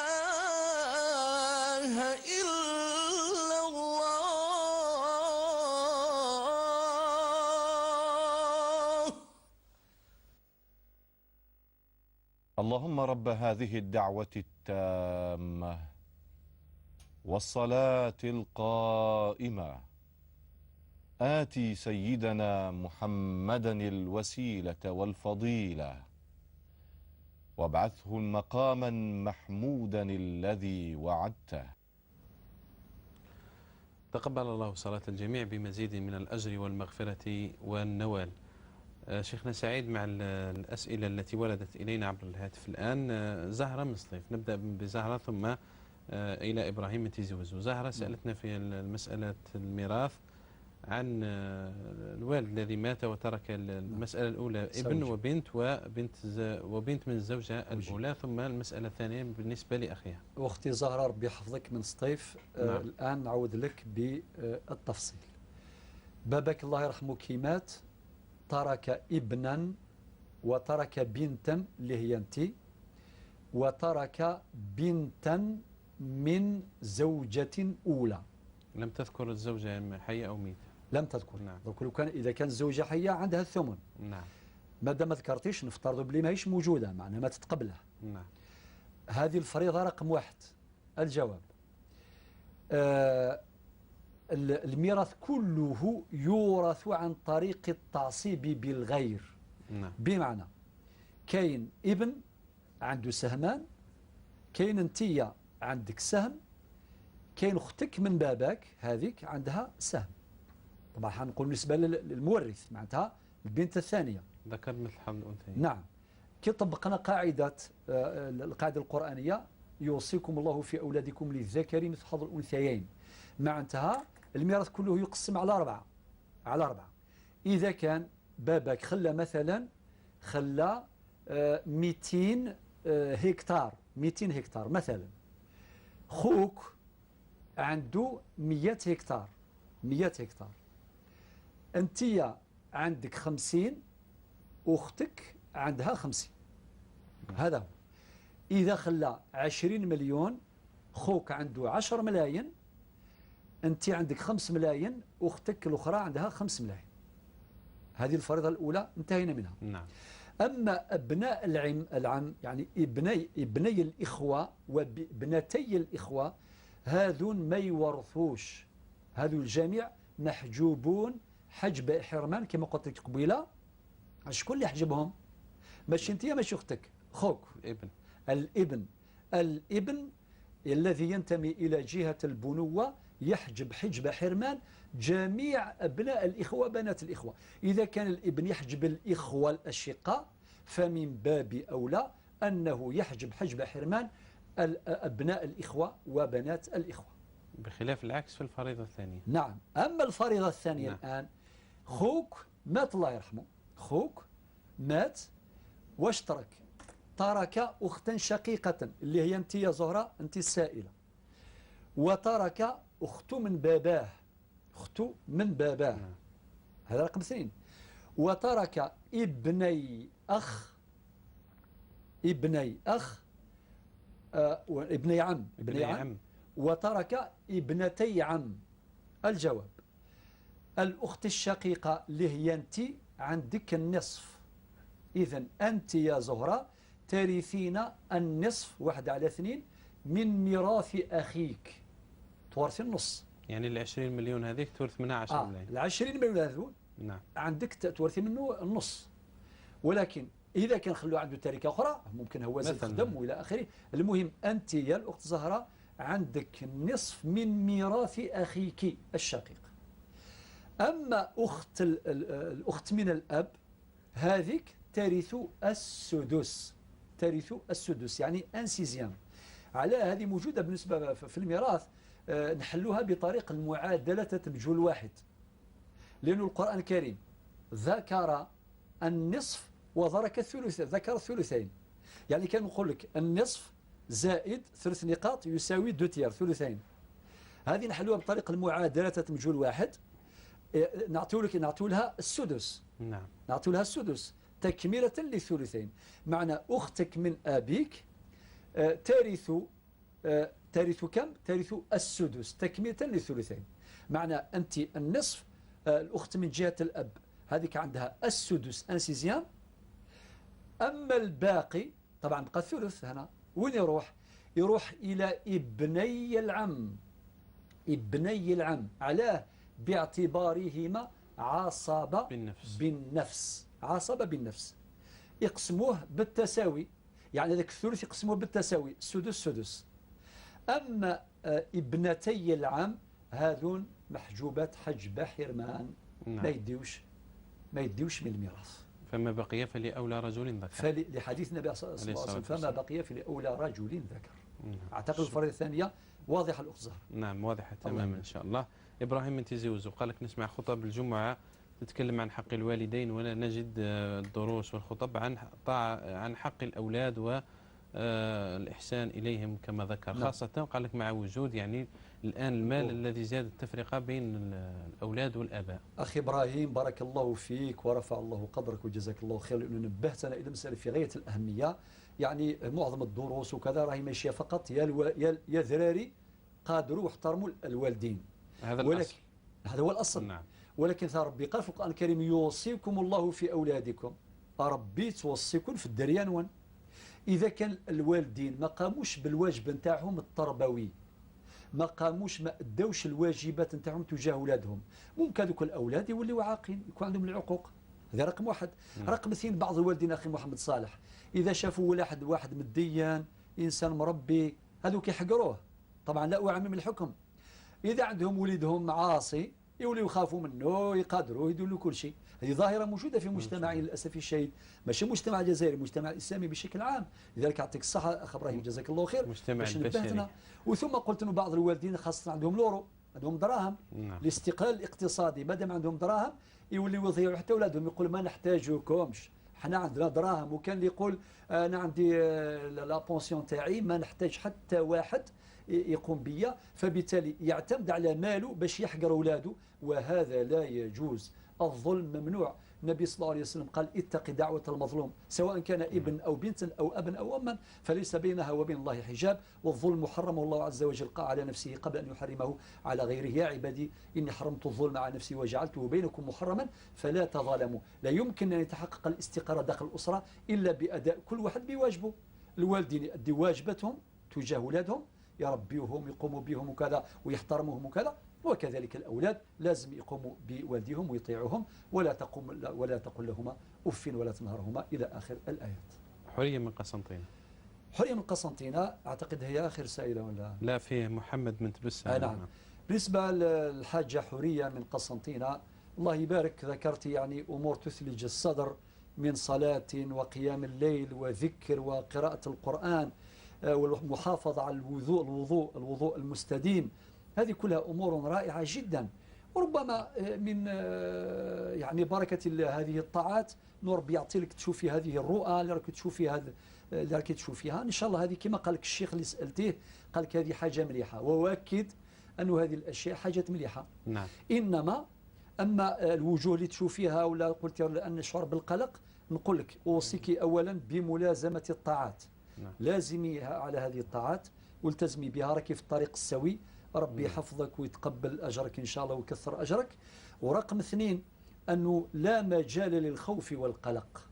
إلا الله. اللهم رب هذه الدعوة التامة والصلاة القائمة، آتي سيدنا محمدا الوسيلة والفضيلة، وابعثه مقاما محمودا الذي وعدته. تقبل الله صلاة الجميع بمزيد من الأجر والمغفرة والنوال. شيخنا سعيد، مع الأسئلة التي وردت إلينا عبر الهاتف الآن، زهرة من سطيف، نبدأ بزهرة ثم إلى إبراهيم من تيزي وزو. زهرة سألتنا في مسألة الميراث عن الوالد الذي مات وترك المسألة الأولى ابن وبنت وبنت من الزوجة الأولى، ثم المسألة الثانية بالنسبة لأخيها. أختي زهرة ربي يحفظك من سطيف. نعم. الآن نعود لك بالتفصيل. بابك الله يرحمه كي مات ترك ابنا وترك بنتا اللي هي أنت، وترك بنتا من زوجة أولى. لم تذكر الزوجة حية أو ميتة. لم تذكر. نعم. لو كان إذا كان الزوجة حية عندها الثمن. نعم. ما دام ما ذكرتيش نفترضوا بلي ماهيش موجودة، معناها ما تتقبلها. نعم. هذه الفريضة رقم واحد. الجواب الميراث كله يورث عن طريق التعصيب بالغير. نعم. بمعنى كاين ابن عنده سهمان، كاين انتيا عندك سهم، كاين اختك من باباك هذيك عندها سهم. طبعا حنقول بالنسبة للمورث معناتها البنت الثانية، ذكر مثل حظ الانثيين. نعم. كي طبقنا قاعدة القاعدة القرانية يوصيكم الله في اولادكم للذكر مثل حظ الانثيين، معناتها الميراث كله يقسم على اربعة، على اربعة. اذا كان باباك خلى مثلا خلى 200 هكتار، 200 هكتار مثلا، خوك عنده 100 هكتار، 100 هكتار، انتيا عندك 50 واختك عندها 50. هذا هو. إذا خلى 20 مليون، خوك عنده 10 ملايين، انت عندك 5 ملايين، واختك الأخرى عندها 5 ملايين. هذه الفريضة الأولى انتهينا منها. نعم. أما أبناء العم يعني ابني الإخوة وابنتي الإخوة، هذون ما يورثوش، هذو الجميع محجوبون حجب حرمان كما قلت لك قبيلة. شكون اللي حجبهم؟ ماشي انت ماشي اختك، خوك الابن. الابن، الابن الذي ينتمي الى جهة البنوة يحجب حجب حرمان جميع ابناء الاخوة بنات الاخوة. اذا كان الابن يحجب الاخوة الاشقاء فمن باب اولى انه يحجب حجب حرمان ابناء الاخوة وبنات الاخوة، بخلاف العكس في الفريضة الثانية. نعم. اما الفريضة الثانية، نعم. الان خوك مات الله يرحمه، خوك مات واش ترك؟ ترك أختا شقيقة اللي هي أنت يا زهرة، أنت السائلة، وترك أخت من باباه، أخت من باباه. نعم. هذا رقم 2. وترك ابني أخ، ابني أخ، ابني عم، ابني عم، وترك ابنتي عم. الجواب الأخت الشقيقة اللي هي أنت عندك النصف، إذا أنت يا زهرة ترثين النصف 1/2 من ميراث أخيك، تورثي النص. يعني 20 مليون هذيك تورث منها 10 ملايين. 20 مليون هذول، نعم، عندك تورثي منه النص. ولكن إذا كان خلو عنده تركة أخرى ممكن هو زاد خدم وإلى آخره. المهم أنت يا الأخت زهرة عندك النصف من ميراث أخيك الشقيق. أما أخت الأخت من الأب هذيك ترث السدس، ترث السدس يعني 1/6. على هذه موجودة بالنسبة في الميراث، نحلوها بطريق المعادلة مجهول واحد، لأن القرآن الكريم ذكر النصف وذكر الثلث، ذكر الثلثين. يعني كان نقول لك النصف زائد 3 نقاط يساوي 2 tiers، ثلثين. هذه نحلوها بطريق المعادلة مجهول واحد، نعطيو لها السدس. نعم. نعطيو لها السدس تكملة للثلثين. معنى أختك من أبيك ترث، ترث كم؟ ترث السدس تكملة للثلثين. معنى أنت النصف، الأخت من جهة الأب هذيك عندها السدس 1/6. أما الباقي طبعا بقى الثلث هنا، وين يروح؟ يروح إلى ابني العم، ابني العم. علاه؟ باعتبارهما عصبة بالنفس. بالنفس، عصبة بالنفس. يقسموه بالتساوي، يعني ذاك الثلث يقسموه بالتساوي، سدس سدس. أما ابنتي العم هذون محجوبات حجب حرمان. نعم. ما يديوش من الميراث. فما بقي فلأولى رجل ذكر، فلحديث النبي صلى الله عليه وسلم فما بقي فلأولى رجل ذكر. نعم. أعتقد الفريضة الثانية واضحة الأخت زهرة. نعم واضحة تماما إن شاء الله. إبراهيم من تيزي وزو قال لك نسمع خطب الجمعة تتكلم عن حق الوالدين ولا نجد الدروس والخطب عن حق الأولاد والإحسان إليهم كما ذكر. نعم. خاصة قال لك مع وجود يعني الآن المال الذي زاد التفرقة بين الأولاد والآباء. أخي إبراهيم بارك الله فيك ورفع الله قدرك وجزاك الله خير، لأنه نبهتنا إلى مسألة في غاية الأهمية. يعني معظم الدروس وكذا راهي ماشية فقط يا ذراري قادروا واحترموا الوالدين، هذا الأصل، هذا هو الأصل. نعم. ولكن ربي قال في القرآن الكريم يوصيكم الله في أولادكم، ربي توصيكم في الدريان وين. إذا كان الوالدين ما قاموش بالواجب نتاعهم التربوي، ما قاموش، ما ادوش الواجبات نتاعهم تجاه اولادهم. ممكن هذوك الاولاد يوليو عاقين، يكون عندهم العقوق. هذا رقم واحد. رقم اثنين، بعض الوالدين اخي محمد صالح اذا شافوا واحد مدين، انسان مربي، هذوك يحقروه. طبعا لا اعمم الحكم. اذا عندهم وليدهم عاصي يوليو يخافوا منه، يقادروه، يديروا له كل شيء. هذه ظاهره موجودة في مجتمعنا للاسف الشديد، ماشي المجتمع الجزائري، المجتمع الاسلامي بشكل عام. لذلك يعطيك الصحة اخ ابراهيم، جزاك الله خير، المجتمع باش البشري. نبهتنا. وثم قلت انه بعض الوالدين خاصة عندهم l'euro، عندهم دراهم. الاستقلال الاقتصادي، ما دام عندهم دراهم يوليو يضيعوا حتى اولادهم، يقول ما نحتاجوكمش، حنا عندنا دراهم. وكان اللي يقول انا عندي la pension تاعي، ما نحتاج حتى واحد يقوم بيا، فبالتالي يعتمد على ماله باش يحقر اولاده، وهذا لا يجوز. الظلم ممنوع. النبي صلى الله عليه وسلم قال اتق دعوة المظلوم، سواء كان ابن أو بنت أو أب أو أما، فليس بينها وبين الله حجاب. والظلم حرمه الله عز وجل على نفسه قبل أن يحرمه على غيره. يا عبادي إني حرمت الظلم على نفسي وجعلته بينكم محرما فلا تظالموا. لا يمكن أن يتحقق الاستقرار داخل الأسرة إلا بأداء كل واحد بواجبه. الوالدين يؤدي واجبتهم تجاه أولادهم، يربيوهم، يقوموا بهم وكذا، ويحترموهم وكذا، وكذلك الأولاد لازم يقوموا بوالديهم ويطيعوهم، ولا تقل لهما أف ولا تنهرهما إلى آخر الآيات. حرية من قسنطينة. حرية من قسنطينة أعتقد هي آخر سائلة ولا؟ لا، فيه محمد من تبسة. نعم. بالنسبة للحاجة حرية من قسنطينة، الله يبارك، ذكرت يعني أمور تثلج الصدر من صلاة وقيام الليل وذكر وقراءة القرآن والمحافظة على الوضوء المستديم. هذه كلها أمور رائعة جدا، وربما من يعني بركة هذه الطاعات نور بيعطي لك تشوفي هذه الرؤى اللي راك تشوفي، هذا اللي راك تشوفيها إن شاء الله. هذه كما قال لك الشيخ اللي سألتيه، قال لك هذه حاجة مليحة، وأؤكد أن هذه الأشياء حاجة مليحة. نعم. إنما أما الوجوه اللي تشوفيها ولا قلت لأن نشعر بالقلق، نقول لك أوصيك أولا بملازمة الطاعات. نعم. لازميها على هذه الطاعات والتزمي بها، راكي في الطريق السوي، ربي يحفظك ويتقبل أجرك إن شاء الله ويكثر أجرك. ورقم اثنين، أنه لا مجال للخوف والقلق،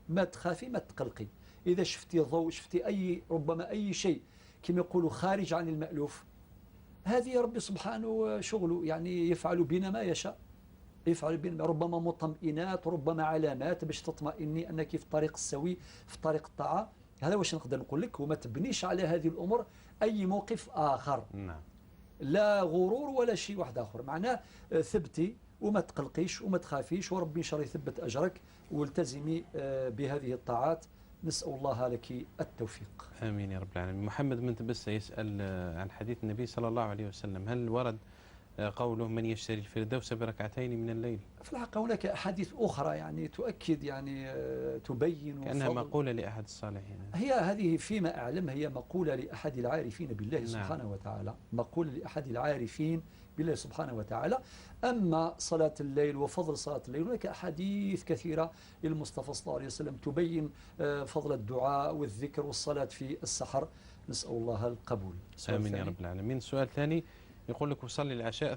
ما تخافي ما تقلقي. إذا شفتي ضوء، شفتي أي ربما أي شيء كما يقولوا خارج عن المألوف، هذه ربي سبحانه شغله، يعني يفعل بنا ما يشاء، يفعل بنا ربما مطمئنات، ربما علامات باش تطمئني أنك في الطريق السوي، في طريق الطاعة. هذا واش نقدر نقول لك، وما تبنيش على هذه الأمور أي موقف آخر. نعم. لا غرور ولا شيء واحد آخر، معناه ثبتي وما تقلقيش وما تخافيش، وربي إن شاء الله يثبت أجرك، والتزمي بهذه الطاعات. نسأل الله لك التوفيق. آمين يا رب العالمين. محمد من تبسة يسأل عن حديث النبي صلى الله عليه وسلم، هل ورد قوله من يشتري الفردوس بركعتين من الليل؟ في الحقيقة هناك أحاديث أخرى يعني تؤكد، يعني تبين كأنها مقولة لأحد الصالحين. هي هذه فيما أعلم هي مقولة لأحد العارفين بالله. نعم. سبحانه وتعالى، مقولة لأحد العارفين بالله سبحانه وتعالى. أما صلاة الليل وفضل صلاة الليل، هناك أحاديث كثيرة للمصطفى صلى الله عليه وسلم تبين فضل الدعاء والذكر والصلاة في السحر. نسأل الله القبول. آمين يا رب العالمين. السؤال الثاني يقول لك أصلي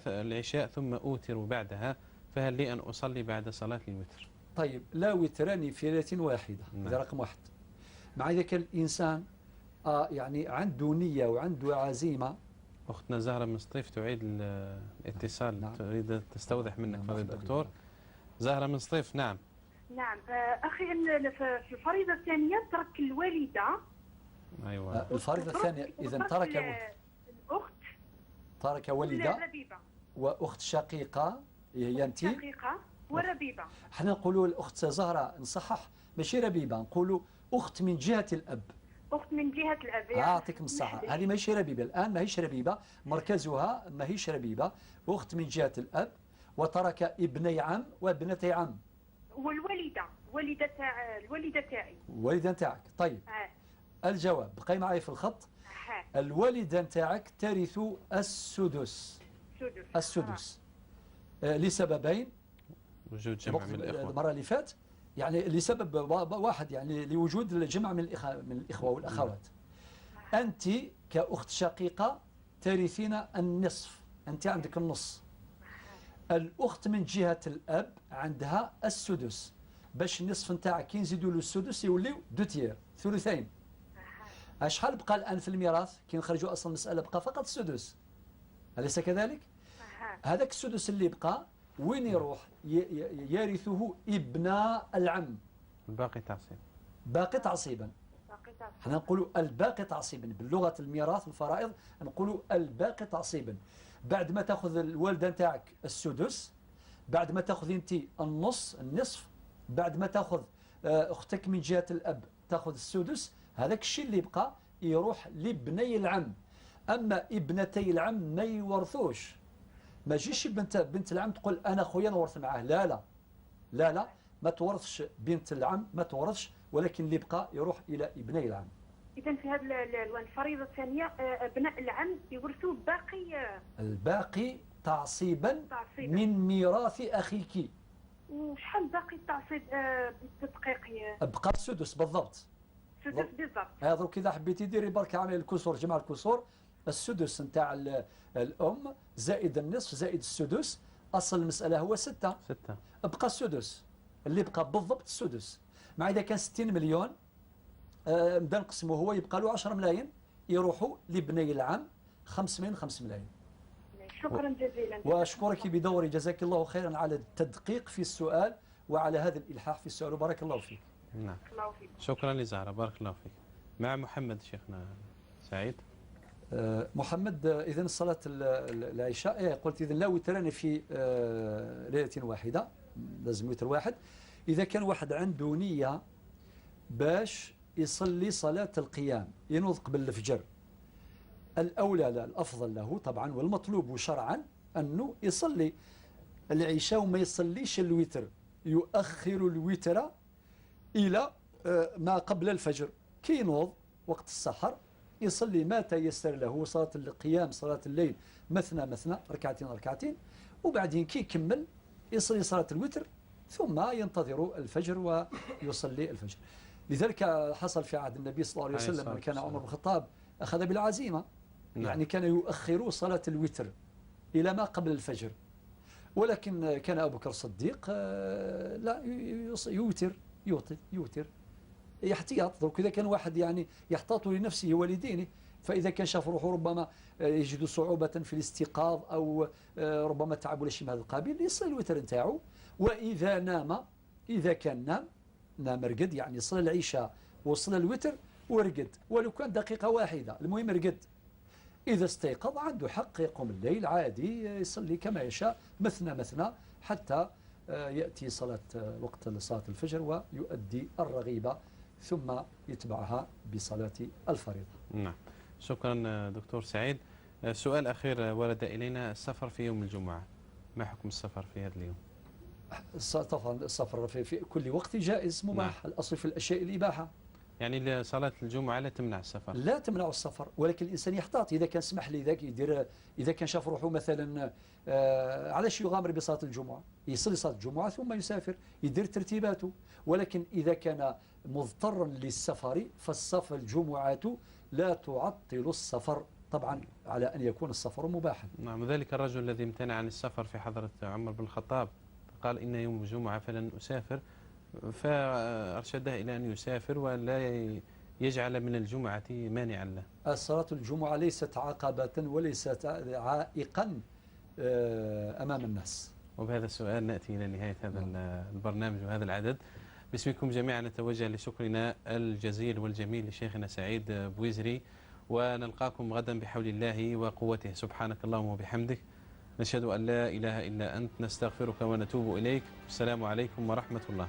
العشاء ثم أوتر بعدها، فهل لي أن أصلي بعد صلاة الوتر؟ طيب، لا وتران في ليلة واحدة. نعم. هذا رقم واحد. مع إذا كان الإنسان يعني عنده نية وعنده عزيمة. أختنا زهرة من سطيف تعيد الاتصال. نعم. تريد تستوضح منك. نعم. فضيلة الدكتور زهرة من سطيف. نعم. نعم أخي، في الفريضة الثانية ترك الوالدة. أيوة. الفريضة الثانية إذا ترك الأخت، ترك والدة وأخت شقيقة، هي أنت شقيقة وربيبة. حنا نقولوا الأخت زهرة، نصحح، ماشي ربيبة، نقولوا أخت من جهة الأب. أخت من جهة الأب. أعطيكم الصحة، هذه ماهيش ربيبة الآن، ماهيش ربيبة، مركزها ماهيش ربيبة، أخت من جهة الأب، وترك ابني عم وابنتي عم. والوالدة، والدة الوالدة تاعي. الوالدة تاعك. طيب. الجواب، بقي معي في الخط. الوالدة نتاعك ترث السدس. السدس. لسببين. وجود جمع من الإخوة. المرة اللي فات يعني لسبب واحد، يعني لوجود الجمع من الإخوة والأخوات. أنت كأخت شقيقة ترثين النصف، أنت عندك النص. الأخت من جهة الأب عندها السدس، باش النصف نتاعك كي نزيدوا له السدس يوليو deux tiers، ثلثين. شحال بقى الآن في الميراث؟ كي نخرجوا أصلا المسألة بقى فقط السدس. أليس كذلك؟ هذاك السدس اللي بقى وين يروح؟ يرثه ابن العم. الباقي تعصيب. باقي تعصيبا. احنا نقولوا الباقي تعصيبا باللغة الميراث الفرائض، نقولوا الباقي تعصيبا. بعد ما تاخذ الوالدة نتاعك السدس، بعد ما تاخذ انت النصف، بعد ما تاخذ اختك من جهة الاب تاخذ السدس، هذاك الشيء اللي بقى يروح لابني العم. اما ابنتي العم ما يورثوش. ما جيش بنت العم تقول انا خويا نورث معاه، لا لا لا لا، ما تورثش بنت العم، ما تورثش، ولكن اللي بقى يروح الى ابني العم. اذا في هذه الفريضة الثانية ابناء العم يورثوا باقي الباقي تعصيبا من ميراث اخيك. وشحال باقي التعصيب بالتدقيق؟ بقى السدس بالضبط. السدس بالضبط. هذا اذا حبيتي ديري برك عامل الكسور، جمع الكسور، السدس نتاع الام زائد النصف زائد السدس، اصل المسالة هو 6. 6 بقى السدس اللي بقى بالضبط السدس. مع اذا كان 60 مليون نبدا نقسمه، هو يبقى له 10 ملايين يروحوا لبني العم 5 ملايين 5 ملايين. شكرا جزيلا. واشكرك بدوري، جزاك الله خيرا على التدقيق في السؤال وعلى هذا الالحاح في السؤال، وبارك الله فيك. نعم. شكرا لزهرة، بارك الله فيك. مع محمد شيخنا سعيد. محمد، إذن صلاة العشاء قلت إذن لا وتران في ليلة واحدة، لازم وتر واحد. إذا كان واحد عنده نية باش يصلي صلاة القيام، ينوض قبل الفجر، الأولى لا الأفضل له طبعا والمطلوب شرعا أنه يصلي العشاء وما يصليش الوتر، يؤخر الوتر إلى ما قبل الفجر. كي ينوض وقت السحر يصلي ما تيسر له، صلاة القيام صلاة الليل مثنى مثنى، ركعتين ركعتين، وبعدين كي يكمل يصلي صلاة الوتر، ثم ينتظر الفجر ويصلي الفجر. لذلك حصل في عهد النبي صلى الله عليه وسلم من كان عمر بن الخطاب أخذ بالعزيمة. نعم. يعني كان يؤخر صلاة الوتر إلى ما قبل الفجر، ولكن كان أبو بكر الصديق لا يوتر يوتر يوتر احتياط. درك إذا كان واحد يعني يحتاط لنفسه ولدينه، فإذا كان شاف روحه ربما يجد صعوبة في الاستيقاظ أو ربما تعب ولا شيء من هذا القبيل، يصلي الوتر نتاعو. وإذا نام، إذا كان نام نام رقد، يعني صلى العشاء وصلى الوتر ورقد ولو كان دقيقة واحدة، المهم رقد. إذا استيقظ عنده حق يقوم الليل عادي، يصلي كما يشاء مثنى مثنى حتى يأتي صلاة وقت صلاة الفجر ويؤدي الرغيبة، ثم يتبعها بصلاة الفريضة. نعم، شكرا دكتور سعيد. سؤال أخير ورد إلينا، السفر في يوم الجمعة، ما حكم السفر في هذا اليوم؟ السفر في كل وقت جائز مباح. نعم. الأصل في الأشياء الإباحة. يعني صلاة الجمعة لا تمنع السفر؟ لا تمنع السفر، ولكن الإنسان يحتاط. إذا كان سمح لي ذاك يدير، إذا كان شاف روحه مثلا علاش يغامر بصلاة الجمعة؟ يصلي صلاة الجمعة ثم يسافر، يدير ترتيباته. ولكن إذا كان مضطرا للسفر فالسفر الجمعة لا تعطل السفر، طبعا على أن يكون السفر مباحا. نعم، ذلك الرجل الذي امتنع عن السفر في حضرة عمر بن الخطاب، قال إن يوم الجمعة فلن أسافر، فأرشده إلى أن يسافر ولا يجعل من الجمعة مانعا له. الصلاة الجمعة ليست عقبة وليست عائقا أمام الناس. وبهذا السؤال نأتي إلى نهاية هذا البرنامج وهذا العدد. باسمكم جميعا نتوجه لشكرنا الجزيل والجميل لشيخنا سعيد بويزري، ونلقاكم غدا بحول الله وقوته. سبحانك اللهم وبحمدك، نشهد أن لا إله إلا أنت، نستغفرك ونتوب إليك. السلام عليكم ورحمة الله.